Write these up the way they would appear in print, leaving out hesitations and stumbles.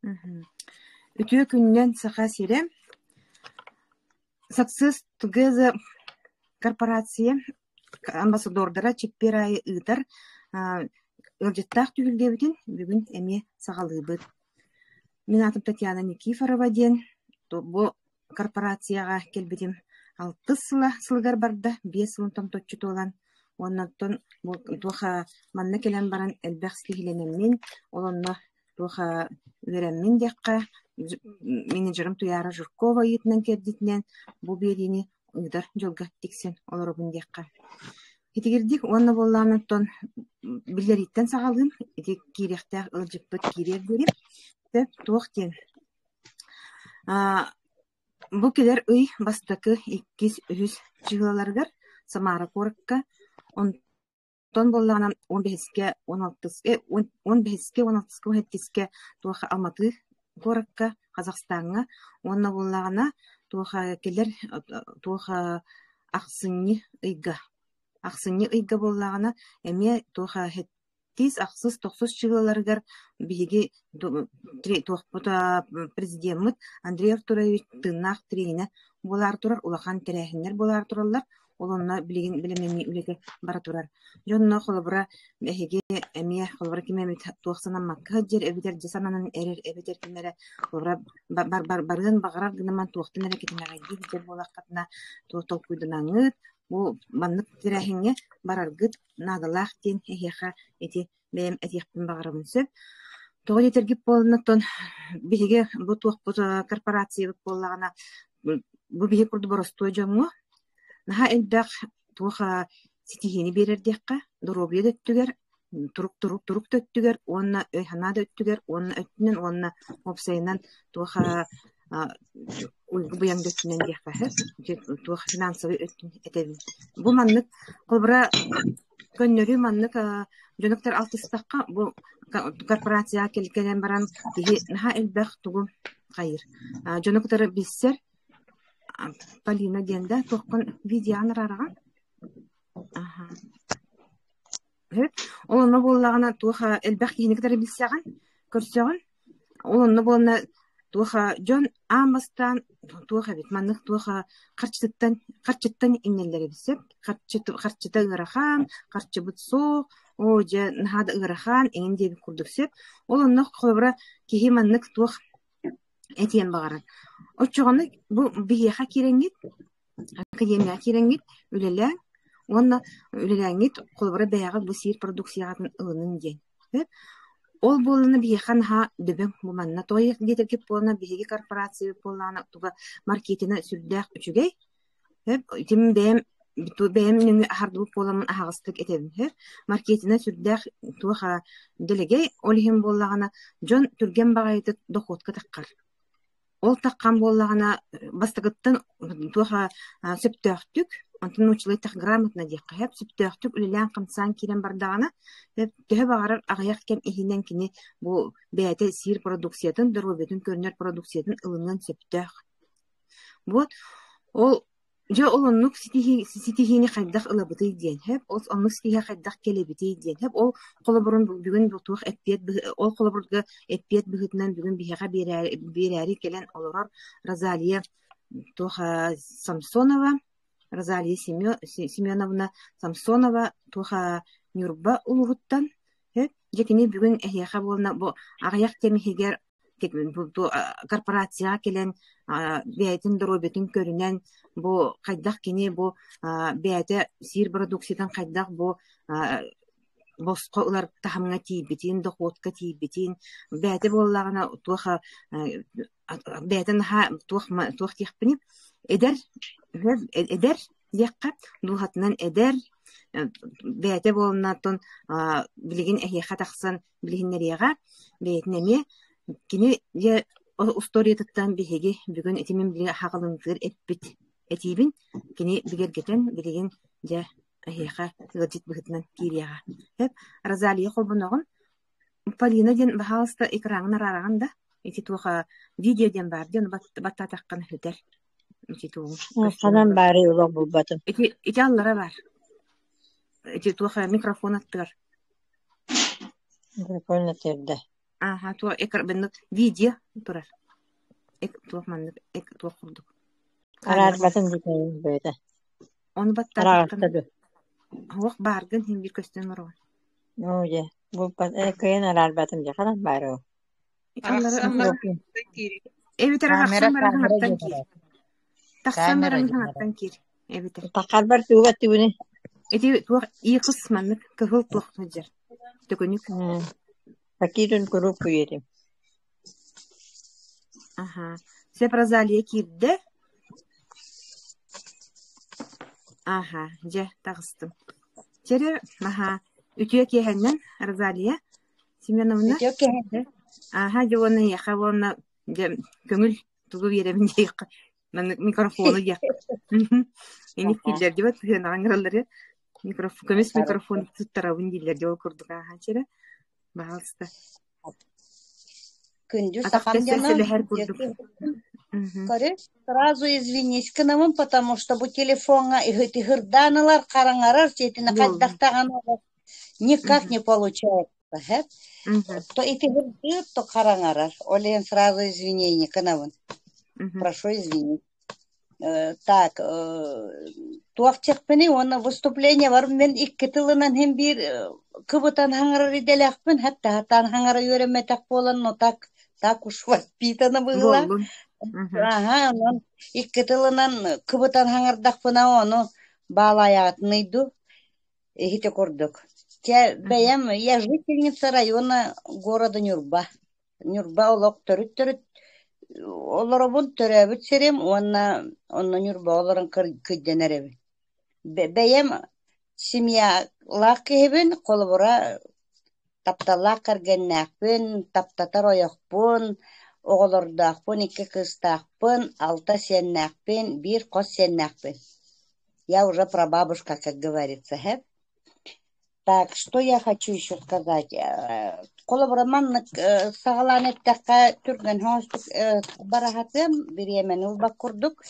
Үтүө күнүнэн Саха сирэ Success Together корпорация амбассадордара чиппиэр аайы ыытар ыалдьыттаах түһүлгэбитин бүгүн эмиэ саҕалыыбыт. Мин аатым Татьяна Никифорова диэн бу корпорацияҕа кэлбитим алтыс сыла сылыгар барда, 5 сылын томточчу туолан уонна оттон бу туох манна кэлэн баран элбэх ситиһиилэнэммин, ол онно туох үөрэммин диэххэ, менеджерым Туйаара Жиркова ыйыытынан кэрдиитинэн бу биэриини ыытар дьолго тиксэн олоробун диэххэ. Итигирдик уонна буоллаҕына оттон биллэрииттэн саҕалыым, ити киириэхтээх ыалдьыппыт киириэр диэри. Туох диэн Бу кэлэр ый бастакы, иккис, үһүс чыһыаларыгар Самара куоракка, онтон буоллаҕына 15-кэ, 16 15-кэ, 16-ка, 17-кэ туох Алматы куоракка, Казахстаҥҥа уонна буоллаҕына туох кэлэр туох ахсынньы ыйга ахсынньы ыйга буоллаҕына эмиэ туох Тиис ахсыс, тохсус чыгылаларыгар биһиги туохпут президеммыт Андрей Артурович тыыннаах тренинэ буолаары турар, улахан тэрээһиннэр буолаары тураллар. Ол онно билигин бэлэмнэнии үлэтэ бара турар. Дьонно холобура эһиги эмиэ холобура ким эмит туох санаммакка сылдьар эбэтэр дьэ сананан эрэр эбэтэр ким эрэ холобура бар барыан баҕарар гынан туохтан эрэ кэтэмэҕэйдии сылдьар буоллаххытына туох толкуйданаҥҥыт бу маннык тэрээһиҥҥэ бараргыт наадалаах диэн эһиэхэ ити бэйэм этиэхпин баҕарабын сөп. Тоҕо диэтэргит буолла оттон биһиги бу туохпут корпорациябыт буоллаҕына бу биһи курдук боростуой дьоҥҥо наһаа элбэх туох ситиһиини биэрэр диэххэ доруобуйа да өттүгэр турук турук турук да өттүгэр уонна өй-санаа да өттүгэр уонна өттүнэн уонна уопсайынан туох уйгу быйаҥ да өттүнэн диэххэ сөп туох финансовый өттүн этэбин. Бу маннык холобура көннөрү маннык дьонуктар алтыстахха бу корпорацияҕа кэлэн баран киһи наһаа элбэх тугу хайыыр дьону кытары билсэр Полина диэн да туоххун видеоҕын араараҕын Аха Ол онно буоллаҕына туох элбэх киһини кытары билсэҕин, көрсөҕүн. Ол онно буолна туох дьон аан бастаан туох эбит маннык туох харчытыттан харчыттан иҥнэллэр эбит сөп. Харчы харчыта ыарахан, харчыбыт суох, оо дьэ наһаа да ыарахан эҥин диэбит курдук сөп. Ол онно холобура киһи маннык туох этиэн баҕарар. Оччоҕуна бу биһиэхэ киирэҥҥит Академияҕа киирэҥҥит үлэлээҥ уонна үлэлээҥҥит холобура бэйэҕит бу сиир продукцияҕытын ылыныҥ диэн. Ол буоллаҕына биһиэхэ наһаа дөбөҥ бу манна тоҕо диэтэргит буоллаҕына биһиги корпорациябыт буоллаҕына туга маркетина сүрдээх үчүгэй. Итим бэйэм бэйэм нөҥүө аһардыбыт буоламмын аһаҕастык этэбин сөп. Маркетина сүрдээх туох дэлэгэй, ол иһин буоллаҕына дьон түргэн баҕайытык дохуотка таххар. Ол таххан буоллаҕына, бастакыттан туох сөптөөхтүк, онтон научилай грамотно диэххэ сөп, сөптөөхтүк үлэлээн-хамсаан киирэн бардаҕына, төһө баҕарар аҕыйах кэм иһинэн кини бу бэйэтэ сиир продукциятын, доруобуйатын көрүнэр продукциятын ылыныан сөптөөх. Вот ол Дьэ ол оннук ситиһии ситиһиини хайдах ылабытый диэн сөп, ол оннук ситиһии хайдах кэлэбитий диэн сөп. Ол холобурун бүгүн туох эппиэт ол холобурга эппиэт быһыытынан бүгүн биһиэхэ биэрээри, биэрээри кэлэн олорор Розалия туох Самсонова, Розалия Семеновна Самсонова туох Ньурба улууһуттан сөп. Дьэ кини бүгүн эһиэхэ буолна бу аҕыйах кэм иһигэр корпорацияҕа кэлэн бэйэтин доруобуйатын көрүнэн бу хайдах кини бу бэйэтэ сиир продукциятын хайдах бу босхо ылар таһымҥа тиийбитин, дохуотка тиийбитин, бэйэтэ буоллаҕына туох бэйэтэ наһаа туох туох диэхпиний эдэр эдэр диэххэ дууһатынан эдэр бэйэтэ буолунатон билигин эһиэхэ тахсан билиһиннэриэҕэ бэйэтин эмиэ кини дьэ устуоруйатыттан биһиги бүгүн ити мин билигин хаҕылыҥтыыр эппит этиибин кини бигэргэтэн билигин дьэ эһиэхэ ыалдьыт быһыытынан киириэҕэ. Сөп Розалия холбоноҕун Полина диэн баһаалыста экраҥҥын араараҕын да ити туох видео диэн баар диэн баттаатаххына сүтэр ити тугу Ханан баарый олох булбатым. Ити ити аллара баар. Ити туох микрофон аттыгар. Микрофон аттыгар да. Ааһа туох экран видео турар. Туох маннык туох курдук. Камера. Араарбатын диэн бэйэтэ. Ону баттаатаххына Араҕаста дуо? Оһох бааргын иһин биир көстөн олороҕун. Оо дьэ, булбат ээ кыайан араарбатым дьэ ханан баар ол? Аллара Арахсан аллара баран киир. Эбэтэр Камера арахсан баран камера хаҥаттан диэн киир. эрэ. Тахсан Камера баран диэн эрэ. хаҥаттан киир. Эбэтэр. Таххарбар тугу эттибиний? Ити туох икс маннык кыһыл туох сылдьар. Төкүнүк. Какие-то куруук күйэтим. Аха. Сөп Розалия киирдэ. Аха, дьэ, таҕыстым. Чэрэ, аха, үтүө киэһэннэн, Розалия Семеновна. Үтүө киэһэннэн. Аха, дьэ уонна эйиэхэ уонна дьэ көҥүл тугу биэрэбин диэххэ маннык микрофону диэххэ. Инник дииллэр дибэт сыанаҕа ыҥыраллары микрофон көмүс микрофон туттарабын дииллэр дьэ ол курдук ааһа чэрэ. Баһаалыста. Күндү Атах сахам дьоно, сэлэһэр курдук. Мгм. Көрү, сразу извинись гынабын, потому что бу телефоҥҥа иһитиһырдаан ылар, хараҥарар, сиэтинэ Буолла. хайдах даҕаны никак Мгм. не получается, һэп? Мгм. То итиһирдыыр, то хараҥарар. Ол иһин сразу извинение гынабын. Мгм. Прошу извинить. Так, туох диэхпиний уонна выступлениебар мин икки тылынан иһин биир кыбытан хаҥарар идэлээхпин, хатта хатаан хаҥара үөрэммэтэх буолан, но так, так уж воспитана быһыылаах. Буоллун. Мгм. Аһа, онон икки тылынан кыбытан хаҥардахпына, ону баалаайаҕытыный дуу, иһити курдук. Чэ, бэйэм я жительница района города Нюрба. Ньурба олох төрүт-төрүт олоробун, төрөөбүт сирим уонна онно Ньурба олорон кырдьан эрэбин. Бэйэм семьялаах киһибин, холобура, тапталлаах кэргэннээхпин, таптатар ойохпун, оҕолордоохпун, икки кыыстаахпын, алта сиэннээхпин, биир хос сиэннээхпин. Я уже прабабушка, как говорится, һэ. Так, что я хочу еще сказать? Холобура, маннык саҕалаан эттэххэ, түргэн соҕустук бараһатыам, бириэмэни ылбат курдук.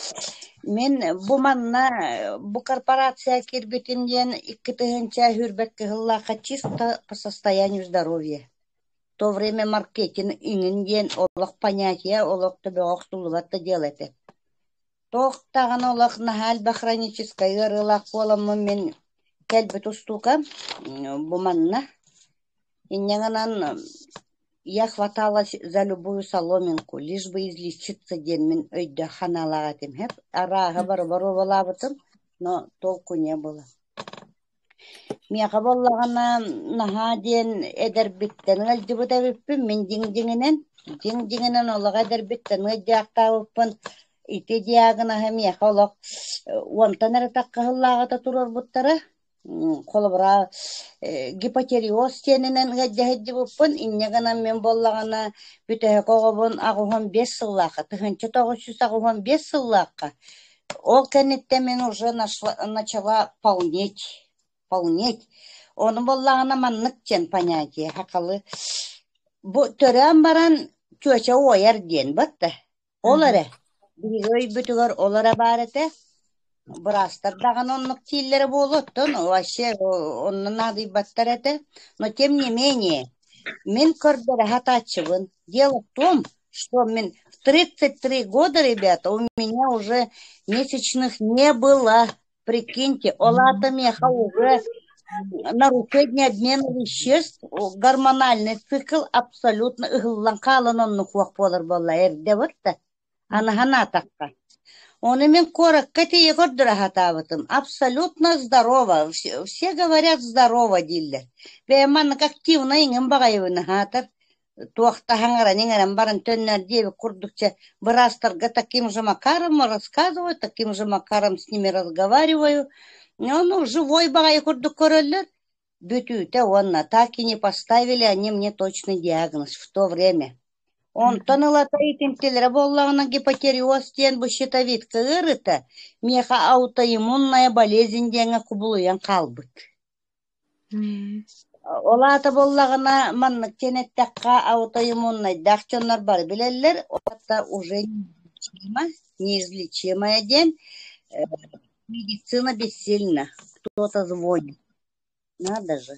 Мин бу манна, бу корпорация киирбитим диэн 2 сүүрбэт кыһыллаахха чисто по состоянию здоровья. В то время маркетинг иҥин диэн олох понятие, олох төбөҕө охсуллубат да дьыала этэ. Туох даҕаны олох наһаа элбэх хроническай ыарыылаах буоламмын мин кэлбит устуукам бу манна. Инньэ гынан я хваталась за любую соломинку, лишь бы излечиться диэн мин өйдөөх санаалаах этим һэп. Арааһы бары боруобалаабытым, но толку не было. Миэхэ буоллаҕына наһаа диэн эдэрбиттэн ыалдьыбыт эбиппин, мин дьиҥ-дьиҥинэн, дьиҥ-дьиҥинэн олох эдэрбиттэн ыалдьаахтаабыппын. Ити диагноһы миэхэ олох уонтан эрэ таххаһыллааҕыта туруорбуттара. Холобура, гипотереоз диэнинэн ыалдьа сылдьыбыппын. Инньэ гынан мин буоллаҕына бүтэһик оҕобун 85 сыллаахха, 1985 сыллаахха Ол кэнниттэн мин уже нашла, начала полнеть, полнеть. Ону буоллаҕына маннык диэн понятие сахалыы. Бу төрөөн баран чүөчэ уойар диэн батта. Ол Мгм. эрэ биһиги өйбүтүгэр ол эрэ баар этэ. Быраастар даҕаны оннук дииллэрэ буолуо, оттон вообще онно наадыйбаттар этэ. Но тем не менее мин көрдөрө сатааччыбын. Дело в том, что мин в 33 года, ребята, у меня уже месячных не было. Прикиньте, ол аата миэхэ уже нарушение обмена веществ, гормональный цикл абсолютно ыһыллан хаалан оннук суох буолар буолла эрдэ барда. Аны санаатахха. Ону мин куоракка тиийэ көрдөрө сатаабытым. Абсолютно здорово. Все, все говорят здорово дииллэр. Бэйэм маннык активно иҥин баҕайыбын аһаатар. Туохтаһан иҥэрэн баран төннөр диэбит курдук чэ быраастарга таким же макаром рассказываю, таким же макаром с ними разговариваю. Ну, живой баҕайы курдук көрөллөр. Бүтүүтэ уонна так и не поставили они мне точный диагноз в то время. Онтон ылата итинтилэрэ буоллаҕына гипотереоз диэн бу щитовидка ыарыыта миэхэ аутоиммунная болезнь диэҥҥэ кубулуйан хаалбыт. Ол аата буоллаҕына, маннык диэн эттэххэ, аутоиммуннайдаах дьоннор бары билэллэр, это уже неизлечимо, неизлечимое диэн медицина бессильна, кто-то звонит. Надо же.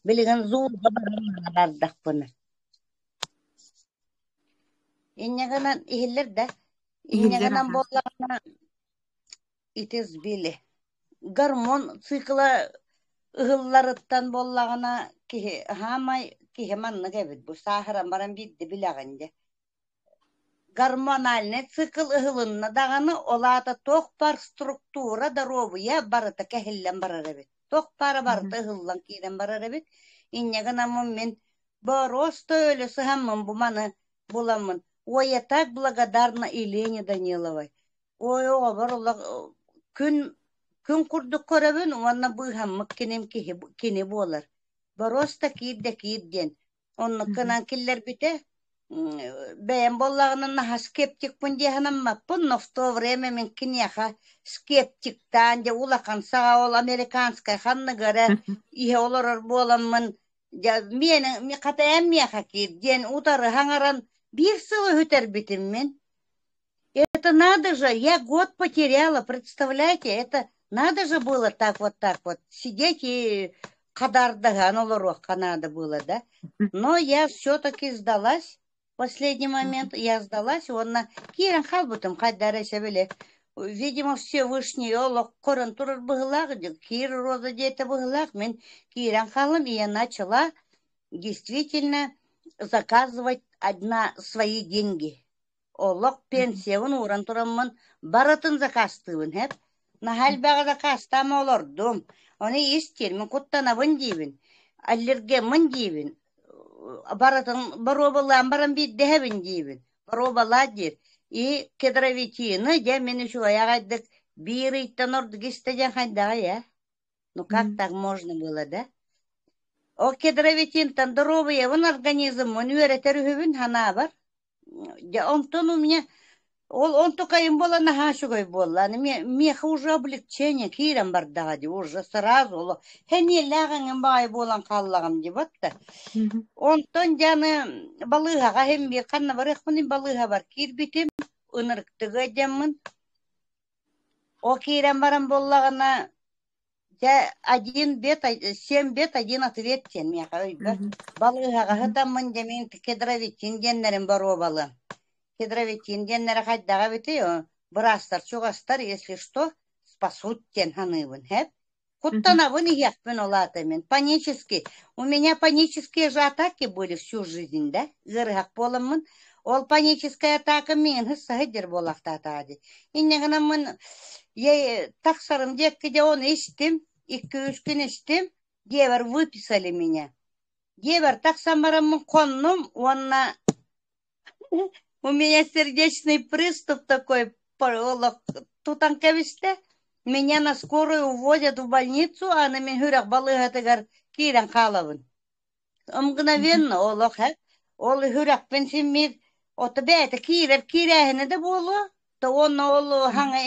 Билигин зуулга баран бардахпына. Инньэ гынан иһиллэр да, инньэ Иһиллэр гынан аха. буоллаҕына ити сбили. Гормон цикла ыһылларыттан буоллаҕына киһи хаамай киһи маннык эбит бу сааһыран баран биирдэ билэҕин дьэ. Гормональнай цикл ыһылынна даҕаны, ол аата туох баар структура доруобуйа барыта кэһиллэн барар эбит. Туох баара барыта ыһыллан киирэн барар эбит. Инньэ гынаммын мин боруоста өлө сыһаммын бу маны буламмын Ой, я так благодарна Елене Даниловой. Ой, оҕобор олох күн күн курдук көрөбүн уонна быыһаммыт киним киһи кини буолар. Боруоста киир да киир диэн. Оннуккунан киллэрбитэ. Бэйэм буоллаҕына наһаа скептикпын дии санаммаппын, но в то время мин киниэхэ скептиктаан дьэ улахан саҕа ол американскай ханныгы эрэ иһэ олорор буоламмын дьэ миэнэ хата эн миэхэ киир диэн утары хаҥаран биир сыл үһүтэрбитим мин. Это надо же, я год потеряла, представляете, это надо же было так вот сидеть и хадардаһан олоруохха надо было, да? Но я все-таки сдалась, в последний момент я сдалась, уонна киирэн хаалбытым хайда эрэ сэбили. Видимо, Всевышний олох көрөн турар быһыылаах, киир Роза диэтэ быһыылаах, мин киирэн хааллым, и я начала действительно заказывать одна свои деньги. Олох пенсиябын ууран тураммын барытын заказтыыбын һэп. Наһаа элбэҕи заказтаан олордум. Ону ис мин куттанабын диибин, аллергеммын диибин, барытын боруобалаан баран биирдэһэбин диибин. Боруобалаа диир. И кедровитины дьэ мин үчүгэй аҕайдык биир ыйтан ордук истэ диэн хайдаҕый ээ? Ну как так можно было, да? Ол кедровитинтан доруобуйабын организммын үөрэтэр үһүбүн санаабар. Дьэ, онтон у меня ол онтукайым буолан наһаа үчүгэй буолла. Аны миэхэ уже облегчение киирэн бардаҕа дии, уже сразу олох сэниэлээх эҥин баҕайы буолан хааллаҕым дии батта. Онтон дьэ аны балыыһаҕа иһин биир ханна барыахпыный балыыһабар киирбитим, ынырыктыга дьэммин. Ол киирэн баран буоллаҕына Дьэ, один бед, семь бед, один ответ диэн миэхэ өйбөр. Балыыһаҕа сытаммын дьэ мин кедровитин диэннэрин боруобалыам. Кедровитин диэннэрэ хайдаҕа эбитий, быраастар чугастар, если что, спасут диэн саныыбын, һэп. Куттанабын иһиэхпин ол аата мин. Панический. У меня панические же атаки были всю жизнь, да? Ыарыһах буоламмын. Ол паническая атака миигин саһыдьар буолаахтаатаҕа дии. Инньэ гынаммын тахсарым диэкки дьэ ону истим, икки-үс күн истим, дьиэбэр выписали меня. Дьиэбэр тахсан бараммын хоннум уонна у меня сердечный приступ такой тутан кэбистэ. Меня на скорую увозят в больницу, аны мин сүрэх балыыһатыгар киирэн хаалабын. Мгновенно олох ээ. Ол үһүрэхпин симмиир ото бэйэтэ киирэр киирээһинэ да буолуо, то уонна ол хаҥа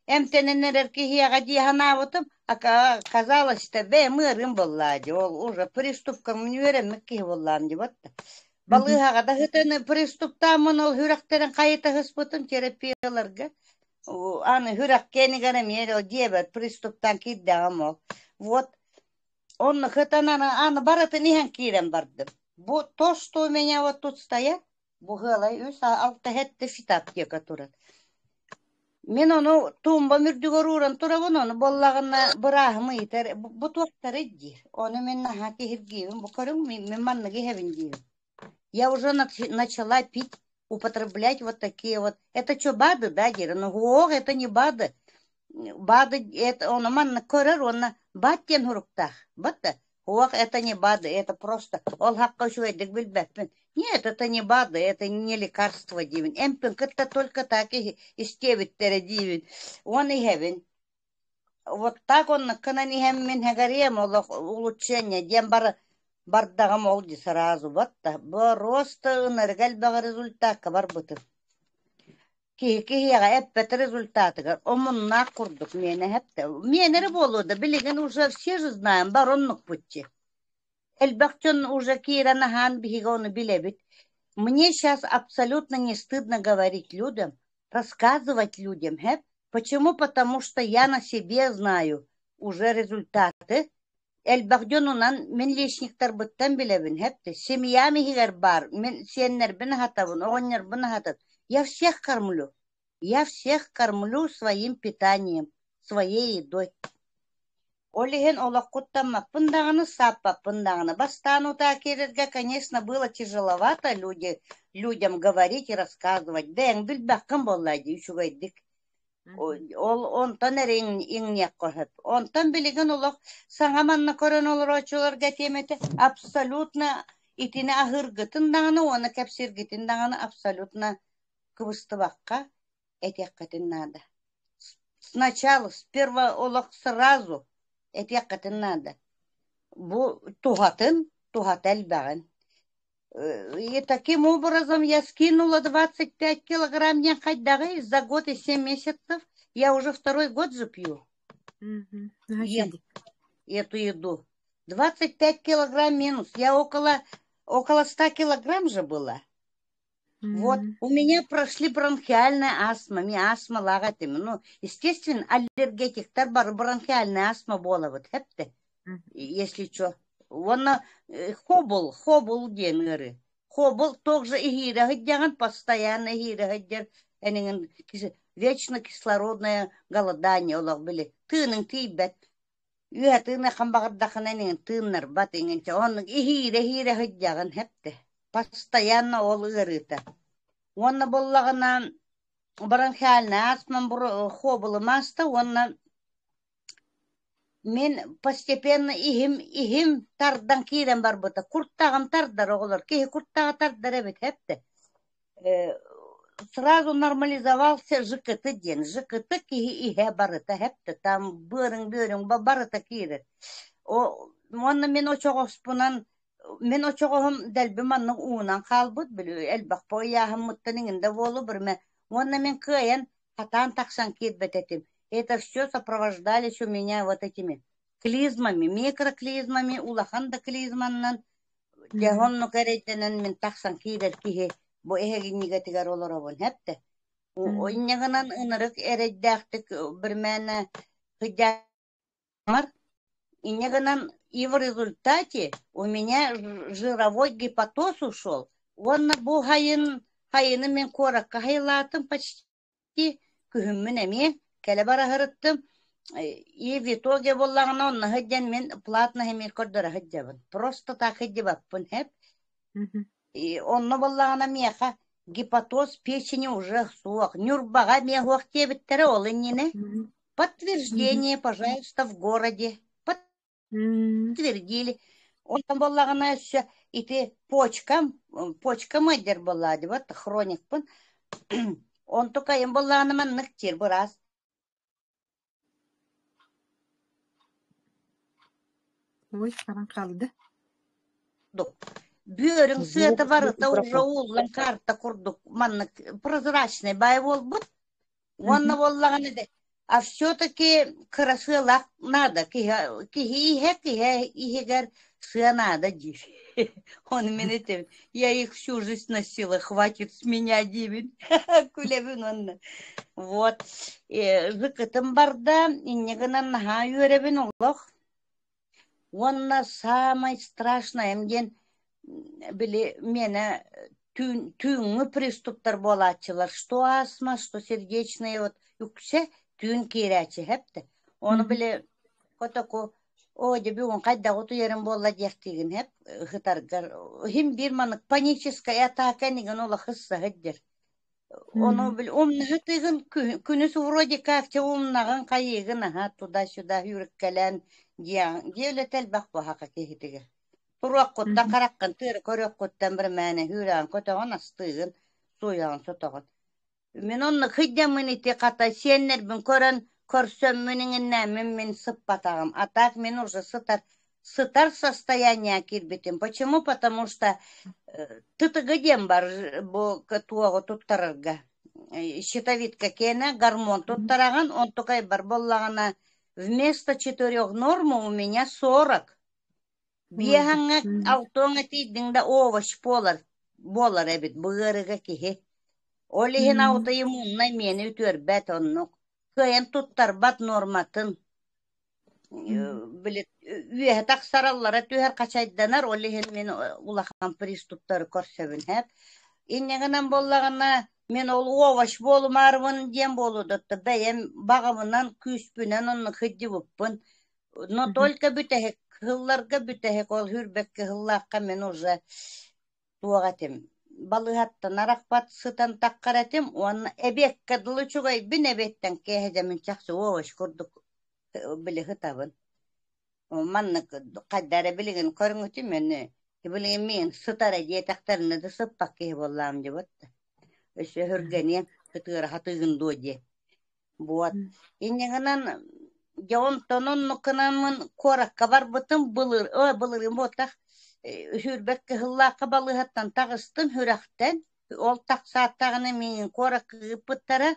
эмтэнэн эрэр киһиэхэ дии санаабытым, оказалось-то бэйэм ыарыым буоллаа дии, ол уже приступка мин үөрэммит киһи буоллаам дии батта. Балыыһаҕа да сытан приступтааммын ол сүрэхтэрин хайыта сыспытым терапияларга. Аны сүрэх кэнигэр эмиэ дьиэбэр приступтаан киирдэҕим ол. Вот Онно сытан аны барытын иһэн киирэн бардым. Бу то, что у меня вот тут стоят, бу ыалай үс алта сэттэ фитоаптека турар. Мин ону туумбам үрдүгэр ууран турабын, ону буоллаҕына бырааһым ыйытар, бу туохтарый диир. Ону мин наһаа киһиргиибин, бу көрүҥ, мин манныгы иһэбин диибин. Я уже начала пить, употреблять вот такие вот. Это что, БАДы, да, диир? Ну, ох, это не БАДы. БАДы, это ону манна көрөр уонна БАД диэн суруктаах. Бата, ох, это не БАДы, это просто ол хакка үчүгэйдик билбэппин. Нет, это не БАДы, это не лекарство диибин. Эмпин кытта только так истиэбиттэрэ диибин. Уон иһэбин. Вот так оннук гынан иһэммин сэгэриэм олох улучшение диэн бары бардаҕым ол дии сразу батта просто ынырык элбэх результакка барбытым. Киһи киһиэхэ эппэт результатыгар омуннаах курдук миэнэ эһэптэ. Миэнэ эрэ буолуо да билигин уже все же знаем бары оннукпут дии. Элбэх дьон уже киирэн аһаан биһиги ону билэбит. Мне сейчас абсолютно не стыдно говорить людям, рассказывать людям, һэп? Почему? Потому что я на себе знаю уже результаты. Элбэх дьонунан мин личниктарбыттан билэбин, һэптэ. Семьям иһигэр баар, мин сиэннэрбин аһатабын, оҕонньорбун аһатабын. Я всех кормлю. Я всех кормлю своим питанием, своей едой. Ол иһин олох куттаммаппын даҕаны, сааппаппын даҕаны. Бастаан утаа киирэргэ, конечно, было тяжеловато люди, людям говорить и рассказывать. Бэйэҥ билбэххин буоллаа дии үчүгэйдик. Ол онтон эрэ иҥниэххэ сөп. Онтон билигин олох саҥа манна көрөн олорооччуларга этиэм этэ, абсолютно итини аһыыргытын даҕаны уонна кэпсииргитин даҕаны абсолютно кыбыстыбакка этиэххитин наада. Сначала, сперва олох сразу этиэххитин наада. Бу туһатын, туһата элбэҕин. И таким образом я скинула 25 килограмм диэн хайдаҕый за год и 7 месяцев. Я уже второй год же пью. Ем эту еду. 25 килограмм минус. Я около, около 100 килограмм же была. Вот, у меня прошли бронхиальная астма, ми астмалаах этим. Ну, естественно, аллергетиктар бар бронхиальная астма буолабыт, хэпте, если что. Уонна хобул, хобул диэн ыарыы. Хобул тоже иһиирэ сылдьаҕын, постоянно иһиирэ сылдьар эниҥин вечно кислородное голодание олох били тыыныҥ тиийбэт. Үөһэ тыыныаххын баҕардаххына эниҥин тыыннарбат иҥинчэ оннук иһиирэ-иһиирэ сылдьаҕын хэптэ. Постоянно ол ыарыыта. Уонна буоллаҕына бронхиальная астма хобулум ааста уонна Мин постепенно иһим иһим тардан киирэн барбыта. Куртаҕым тардар оҕолор, киһи куртаҕа тардар эбит эптэ. Э, сразу нормализовался ЖКТ диэн. ЖКТ киһи иһэ барыта эптэ. Там быарыҥ бүөрүҥ барыта киирэр. О, уонна мин очоҕоспунан мин очоҕоһум дэлби маннык уунан хаалбыт, били элбэх ыйааһыммыттан иҥин да буолуо бирмэ. Уонна мин кыайан хатаан тахсан киирбэт этим. Это все сопровождались у меня вот этими клизмами, микроклизмами, улахан да клизманнан дьэ оннук эрэйдэнэн мин тахсан киирэр киһи бу эһэгинньигэтигэр олоробун эптэ. Инньэ гынан ынырык эрэйдээхтик бирмээнэ сыдьаамар Инньэ гынан и в результате у меня жировой гепатоз ушел. Уонна бу хайын хайыны мин куоракка хайылаатым почти Күһүммүн эмиэ кэлэ бара сырыттым. И в итоге буоллаҕына онно сылдьан мин платно эмиэ көрдөрө сылдьабын. Просто так сылдьыбаппын һэп. И онно буоллаҕына миэхэ гепатоз печени уже суох. Ньурбаҕа эмиэ суох диэбиттэрэ ол иннинэ. Подтверждение, пожалуйста, в городе. Подтвердили. Онтон буоллаҕына өссө ити почкам, почкам ыалдьар буоллаа дии, вот хроникпын. Онтукайым буоллаҕына маннык диир быраас. Ой, баран хаалды. Бүөрүҥ сыата Звук барыта уже пропал. ууллан карта курдук маннык прозрачный бай буолбут. Уонна буоллаҕына да а все-таки кыра сыалаах наада киһи киһи иһэ киһи иһигэр сыа наада диир. Ону мин этэбин я их всю жизнь носила хватит с меня диибин күлэбин уонна вот ЗКТым барда инньэ гынан наһаа үөрэбин олох Уонна саамай страшнайым диэн били миэнэ түүн түүҥҥү приступтар буолааччылар что астма, что сердечные вот үксэ түүн киирээччи эптэ. Ону били котоку оо дьэ бүгүн хайдах утуйарым буолла диэхтиигин эп ыһытаргар иһин биир маннык паническая атака инигин олох ысса сылдьар. Ону били умнаһытыгын күнүс вроде как чэ умнаҕын хайыыгын аһа туда-сюда үүрүккэлээн диэҕин дьиэ үлэтэ элбэх буоһаха киһитигэр. Туруоххуттан хараххын тыары көрүөххүттэн бір мээнэ үүрэҕин көтөҕүн астыыгын, сууйаҕын сотоҕун. Мин оннук сылдьаммын ити хата сиэннэрбин көрөн көрсөммүн иҥиннээммин мин сыппатаҕым. А так мин уже сытар сытар состояние киирбитим. Почему? Потому что ТТГ диэн бар бу туоҕу туттарарга. Щитовидка киэнэ гормон туттараҕын, онтукайбар буоллаҕына вместо четырех нормы у меня 40. Биэһэҥҥэ алтыаҥҥа тиийдиҥ да овощ буолар буолар эбит бу ыарыыга киһи. Ол иһин аутоиммуннай миэнэ үтүөрбэт оннук. Кыайан туттарбат нуорматын. Били үөһэ тахсараллара түһэр хачайданар, ол иһин мин улахан приступтары көрсөбүн һэп. Инньэ гынан буоллаҕына, мин ол овощ буолумаарыбын диэн буолуо да бэйэм баҕабынан, күүспүнэн онно сылдьыбыппын. Но только бүтэһик сылларга бүтэһик ол сүүрбэккэ сыллаахха мин уже туох этим балыыһаттан арахпат сытан таххар этим уонна эбиэккэ дылы үчүгэйбин эбиэттэн киэһэ дьэ мин чахчы овощ курдук били сытабын. Маннык хайда эрэ билигин көрүҥүтүм мин билигин миин сытар диэтэхтэринэ да сыппат киһи буоллаҕым дии буотта. Өссө өһүргэниэм кытыара хатыыгын дуо диэн. Вот. Инньэ гынан дьэ онтон оннук гынаммын куоракка барбытым былыр ой былырыын буолтах сүүрбэт кыһыллаахха балыыһаттан таҕыстым сүрэхтэн ол тахсааттаҕына миигин куоракка ыыппыттара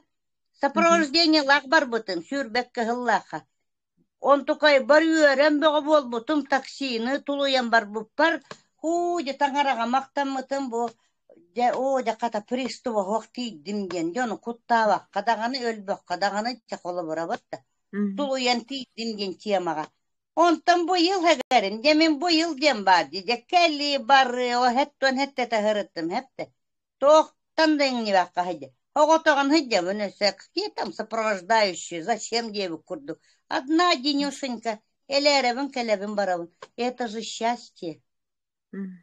сопровождениелаах барбытым сүүрбэт кыһыллаахха Онтукайбар үөрэн бөҕө буолбутум, таксины тулуйан барбыппар, һуу дьэ таҥараҕа махтаммытым бу дьэ оо дьэ хата пристуба суох тиийдим диэн дьону куттаабакка даҕаны өлбөххө даҕаны чэ холобурабыт да тулуйан тиийдим диэн темаҕа. Онтон быйыл һэгэрин дьэ мин быйыл диэн баар дии дьэ кэлии барыы о һэттон һэттэтэ сырыттым һэптэ Туохтан да иҥнибэххэ сылдьар. Оҕотоҕун сылдьабын өссө какие там сопровождающие, зачем диэбит курдук. Одна одинешенька элээрэбин кэлэбин барабын. Это же счастье.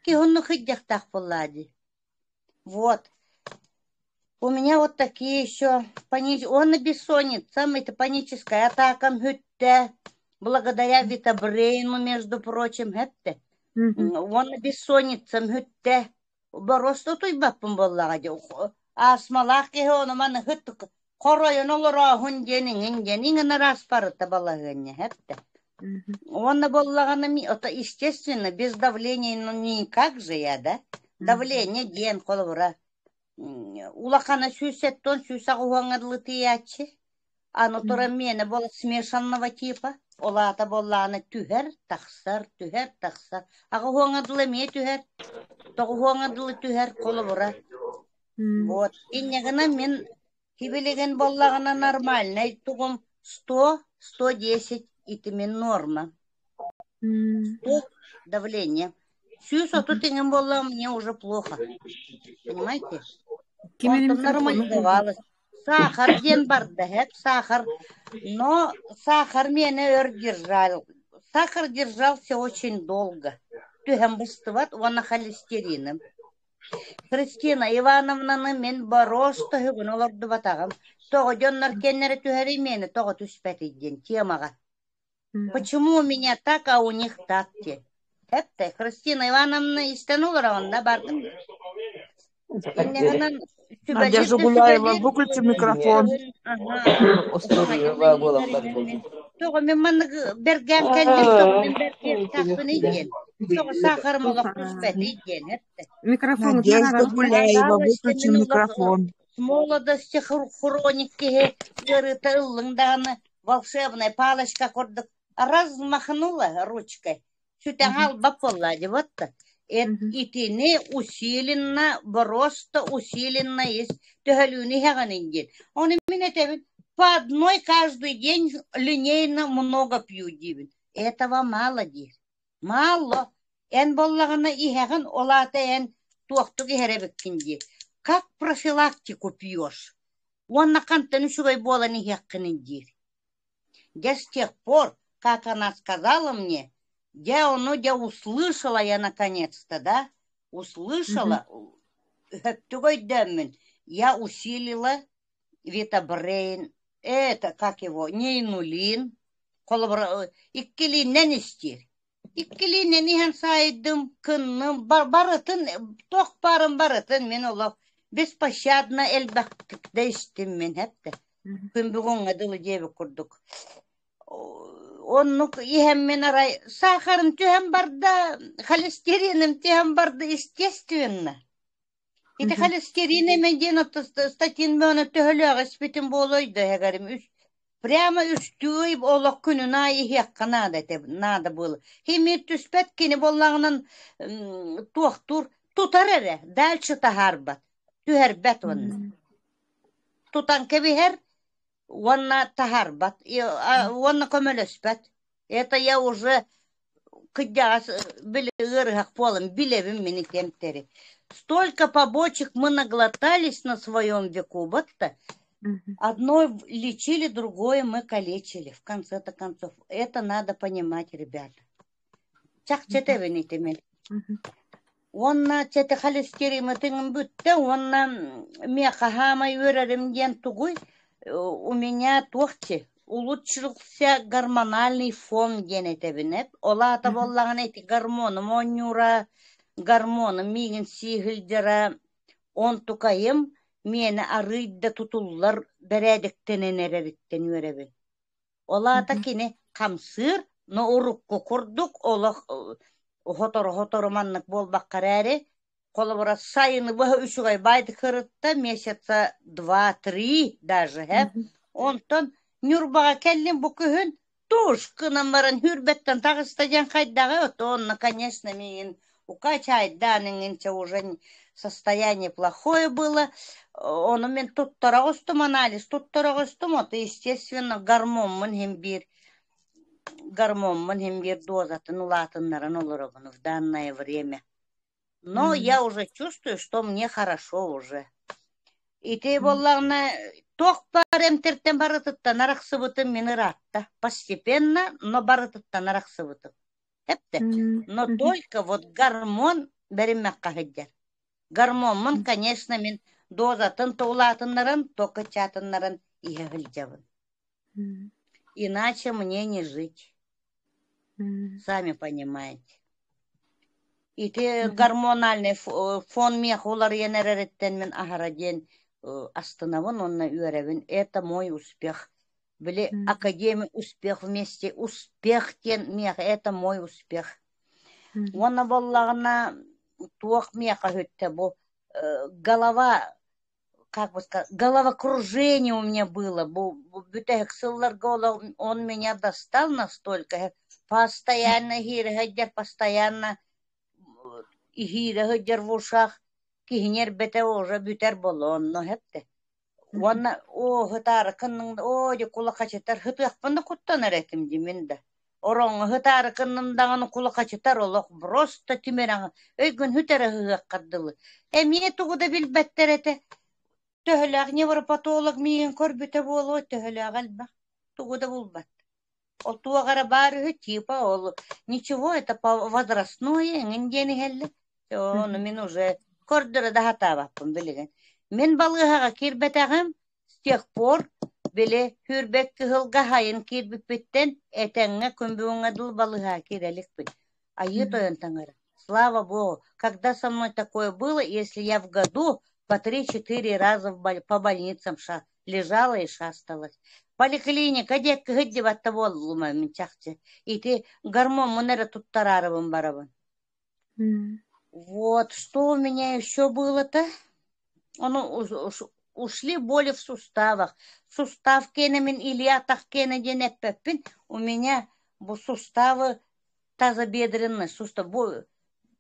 Киһи оннук сылдьыахтаах буоллаа дии. Вот. У меня вот такие еще пани... Он и бессонница, это паническая атака бүттэ. Благодаря Витабрейну, между прочим, это. Он бессонница бүттэ. Боруоста утуйбаппын буоллаҕа дии, астмалаах киһи ону маны ыт хоройон олорооһун диэн иҥин диэн иҥин араас барыта балаһыанньа эттэ. Уонна буоллаҕына это естественно без давления ну никак же я да давление диэн холобура улахана 170 180 дылы тиийээччи Аны туран миэнэ буола смешанного типа, ол аата буоллаҕына түһэр, тахсар, түһэр, тахсар. Аҕыһуоҥа дылы эмиэ түһэр, тоҕуһуоҥа дылы түһэр, холобура. Вот. Инньэ гынан мин кибилигин буоллаҕына нормальнай тугум 100, 110 ити мин норма. 100 давление. 130 иҥин буоллаҕына мне уже плохо. Понимаете? Ким Онтон микрофону нормализовалась. Саахар диэн барда эһэт, саахар, но сахар миэнэ өр держал. Сахар держался очень долго. Түһэн быстыбат уонна холестериным. Христина Ивановнаны мин боруоста үһүгүн олордубатаҕым. Тоҕо дьоннор кэннэрэ түһэрий миэнэ тоҕо түспэтий диэн темаҕа. Почему у меня так, а у них так диэн. Эппэ, Христина Ивановна истэн олороҕун да бардым. Инньэ гынан сүбэлиир Надежда да Гуляева, сүбэлиир, выключи микрофон. аһаа, тоҕо мин маннык бэргээн кэллим, тоҕо мин бэргиэхтээхпиний диэн, тоҕо саахарым олох түспэтий диэн эттэ. Микрофон Надежда Гуляева, Пожалуйста, выключи мин олох микрофон. с молодости хроник киһи ыарыыта ыллыҥ даҕаны волшебная палочка курдук размахнула ручкой сүтэҕэ албап буолла дии буотта итини усиленно просто усиленно есть төһөлүүнү иһэҕиний диэн ону мин этэбин по одной каждый день линейно много пью диибин этого мало диир мало эн буоллаҕына иһэҕин ол аата эн туохтук иһэр эбиккин дии как профилактику пьешь уонна хантан үчүгэй буолан иһиэххиний диир Дьэ с тех пор, как она сказала мне, дьэ ону дьэ услышала я наконец-то, да, услышала, өттүк өйдөөммүн, я усилила Витабрейн, это как его, не инулин, холобура иккилииннэн истиир. Иккилиинэн иһэн саайдым, кынным, барытын, туох баарын барытын мин олох беспощадно элбэхтик да истим мин эптэ. Күн бүгүҥҥэ дылы диэбит курдук. Оннук иһэммин арай саахарым түһэн барда, холестериным түһэн барда, естественно. Ити холестерин эмэ диэн статин мөөнө төһөлөөх испитим буолуой да эһэгэрим үс прямо үстүү олох күнүн аайы иһиэххэ наада этэ наада буолла. Химиир түспэт кини буоллаҕынан туохтуур тутар эрэ дальше таһаарбат түһэрбэт уонна тутан кэбиһэр уонна таһаарбат уонна көмөлөспөт. Это я уже кырдьаҕас били ыарыһах буолан билэбин мин итиэмтэри. Столько побочек мы наглотались на своем веку, вот-то. Одно лечили, другое мы калечили, в конце-то концов. Это надо понимать, ребята. Чахчы этэбин ити мин. Уонна чэ холестериммытын бүттэ уонна миэхэ хаамай үөрэрим диэн тугуй? У меня туох чи улучшился гормональный фон диэн этэбин эп. Ол аата буоллаҕына ити гормоным оонньуура, гормоным миигин сии сылдьара, онтукайым миэнэ арыый да тутуллар бэрээдэктэнэн эрэриттэн үөрэбин. Ол аата кини хамсыыр, но урукку курдук олох сотору-сотору маннык буолбакка эрээри, холобура сайыны быһа үчүгэй баайдык сырытта месяца два-три даже һэ. Онтон Ньурбаҕа кэллим бу күһүн туш гынан баран Хүрбэттэн таҕыста диэн хайдаҕый ото онно конечно миигин укачайдаан иҥинчэ уже состояние плохое было ону мин туттара оҕустум анализ туттара оҕустум ото естественно гормоммун иһин биир гормоммун иһин биир дозатын улаатыннаран олоробун в данное время но я уже чувствую что мне хорошо уже ити буоллаҕына туох баар эмтэртэн барытыттан арахсыбытым мин ыраатта постепенно но барытыттан арахсыбытым Эптэ. Но только вот гормон бэриммэххэ сылдьар. Гормоммун, конечно, мин дозатын улаатыннаран, то кыччаатыннаран иһэ сылдьабын. Иначе мне не жить. Сами понимаете. Ити гормональный фон миэхэ уларыйан эрэриттэн мин аһара диэн астынабын уонна үөрэбин. Это мой успех. Били академия успех вместе успех диэн миэхэ это мой успех. Уонна буоллаҕына туох миэхэ үһүттэ бу голова как бы сказать головокружение у меня было бу бүтэһик сылларга он меня достал настолько постоянно иһиирэ сылдьар постоянно иһиирэ сылдьар в ушах киһини эрбэтэ уже бүтэр буолла онно эптэ Уонна оо һытаарыкынныҥ оо дьэ кулахачытар һытыахпын да куттанар этим дии мин да. Ороҥҥо һытаарыкынным даҕаны кулахачытар олох просто тимирэҕи өйгүн сүтэрэ сыһыаххар дылы. Эмиэ тугу да билбэттэр этэ. Төһөлөөх невропатолог миигин көрбүтэ буолуо, төһөлөөх элбэх. Тугу да булбат. Ол туох эрэ баар үһү, типа ол ничего, это возрастное эҥин диэн иһэллэр. Ону мин уже көрдөрө да сатаабаппын билигин. Мин балыыһаҕа киирбэтэҕим, с тех пор били сүүрбэт кыһылга сайын киирбиппиттэн этэҥҥэ күн бүгүҥҥэ дылы балыыһаҕа киирэ иликпин. Айыы тойон таҥара, слава богу, когда со мной такое было, если я в году по три-четыре раза по больницам лежала и шасталась. Поликлиника диэки сылдьыбатта буоллум мин чахчы. Ити гормоммун эрэ туттараарыбын барабын. Вот, что у меня еще было-то? Ону ушли боли в суставах. Сустав киэнэ мин илии атах киэнэ диэн эппэппин. У меня бу суставы тазобедренный сустав бу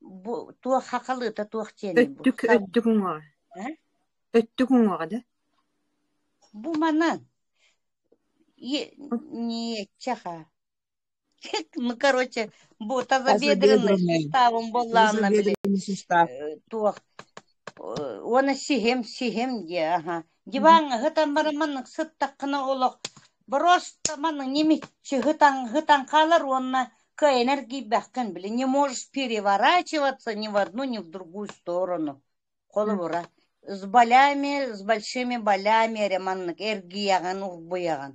бу туох хахалыыта туох диэний бу Өттүк өттүк уҥуоҕа. Э? Өттүк уҥуоҕа да? Бу манан не чаха ну короче бу тазобедренный суставым буоллаҕына били Тазобедренный сустав. Туох уонна сиһим сиһим диэ аха диваҥҥа сытан баран маннык сыттаххына олох просто маннык немеччи сытан сытан хаалар уонна кыайан эргийбэххин били не можешь переворачиваться ни в одну ни в другую сторону холобура с болями с большими болями эрэ маннык эргийэҕин урбуйаҕын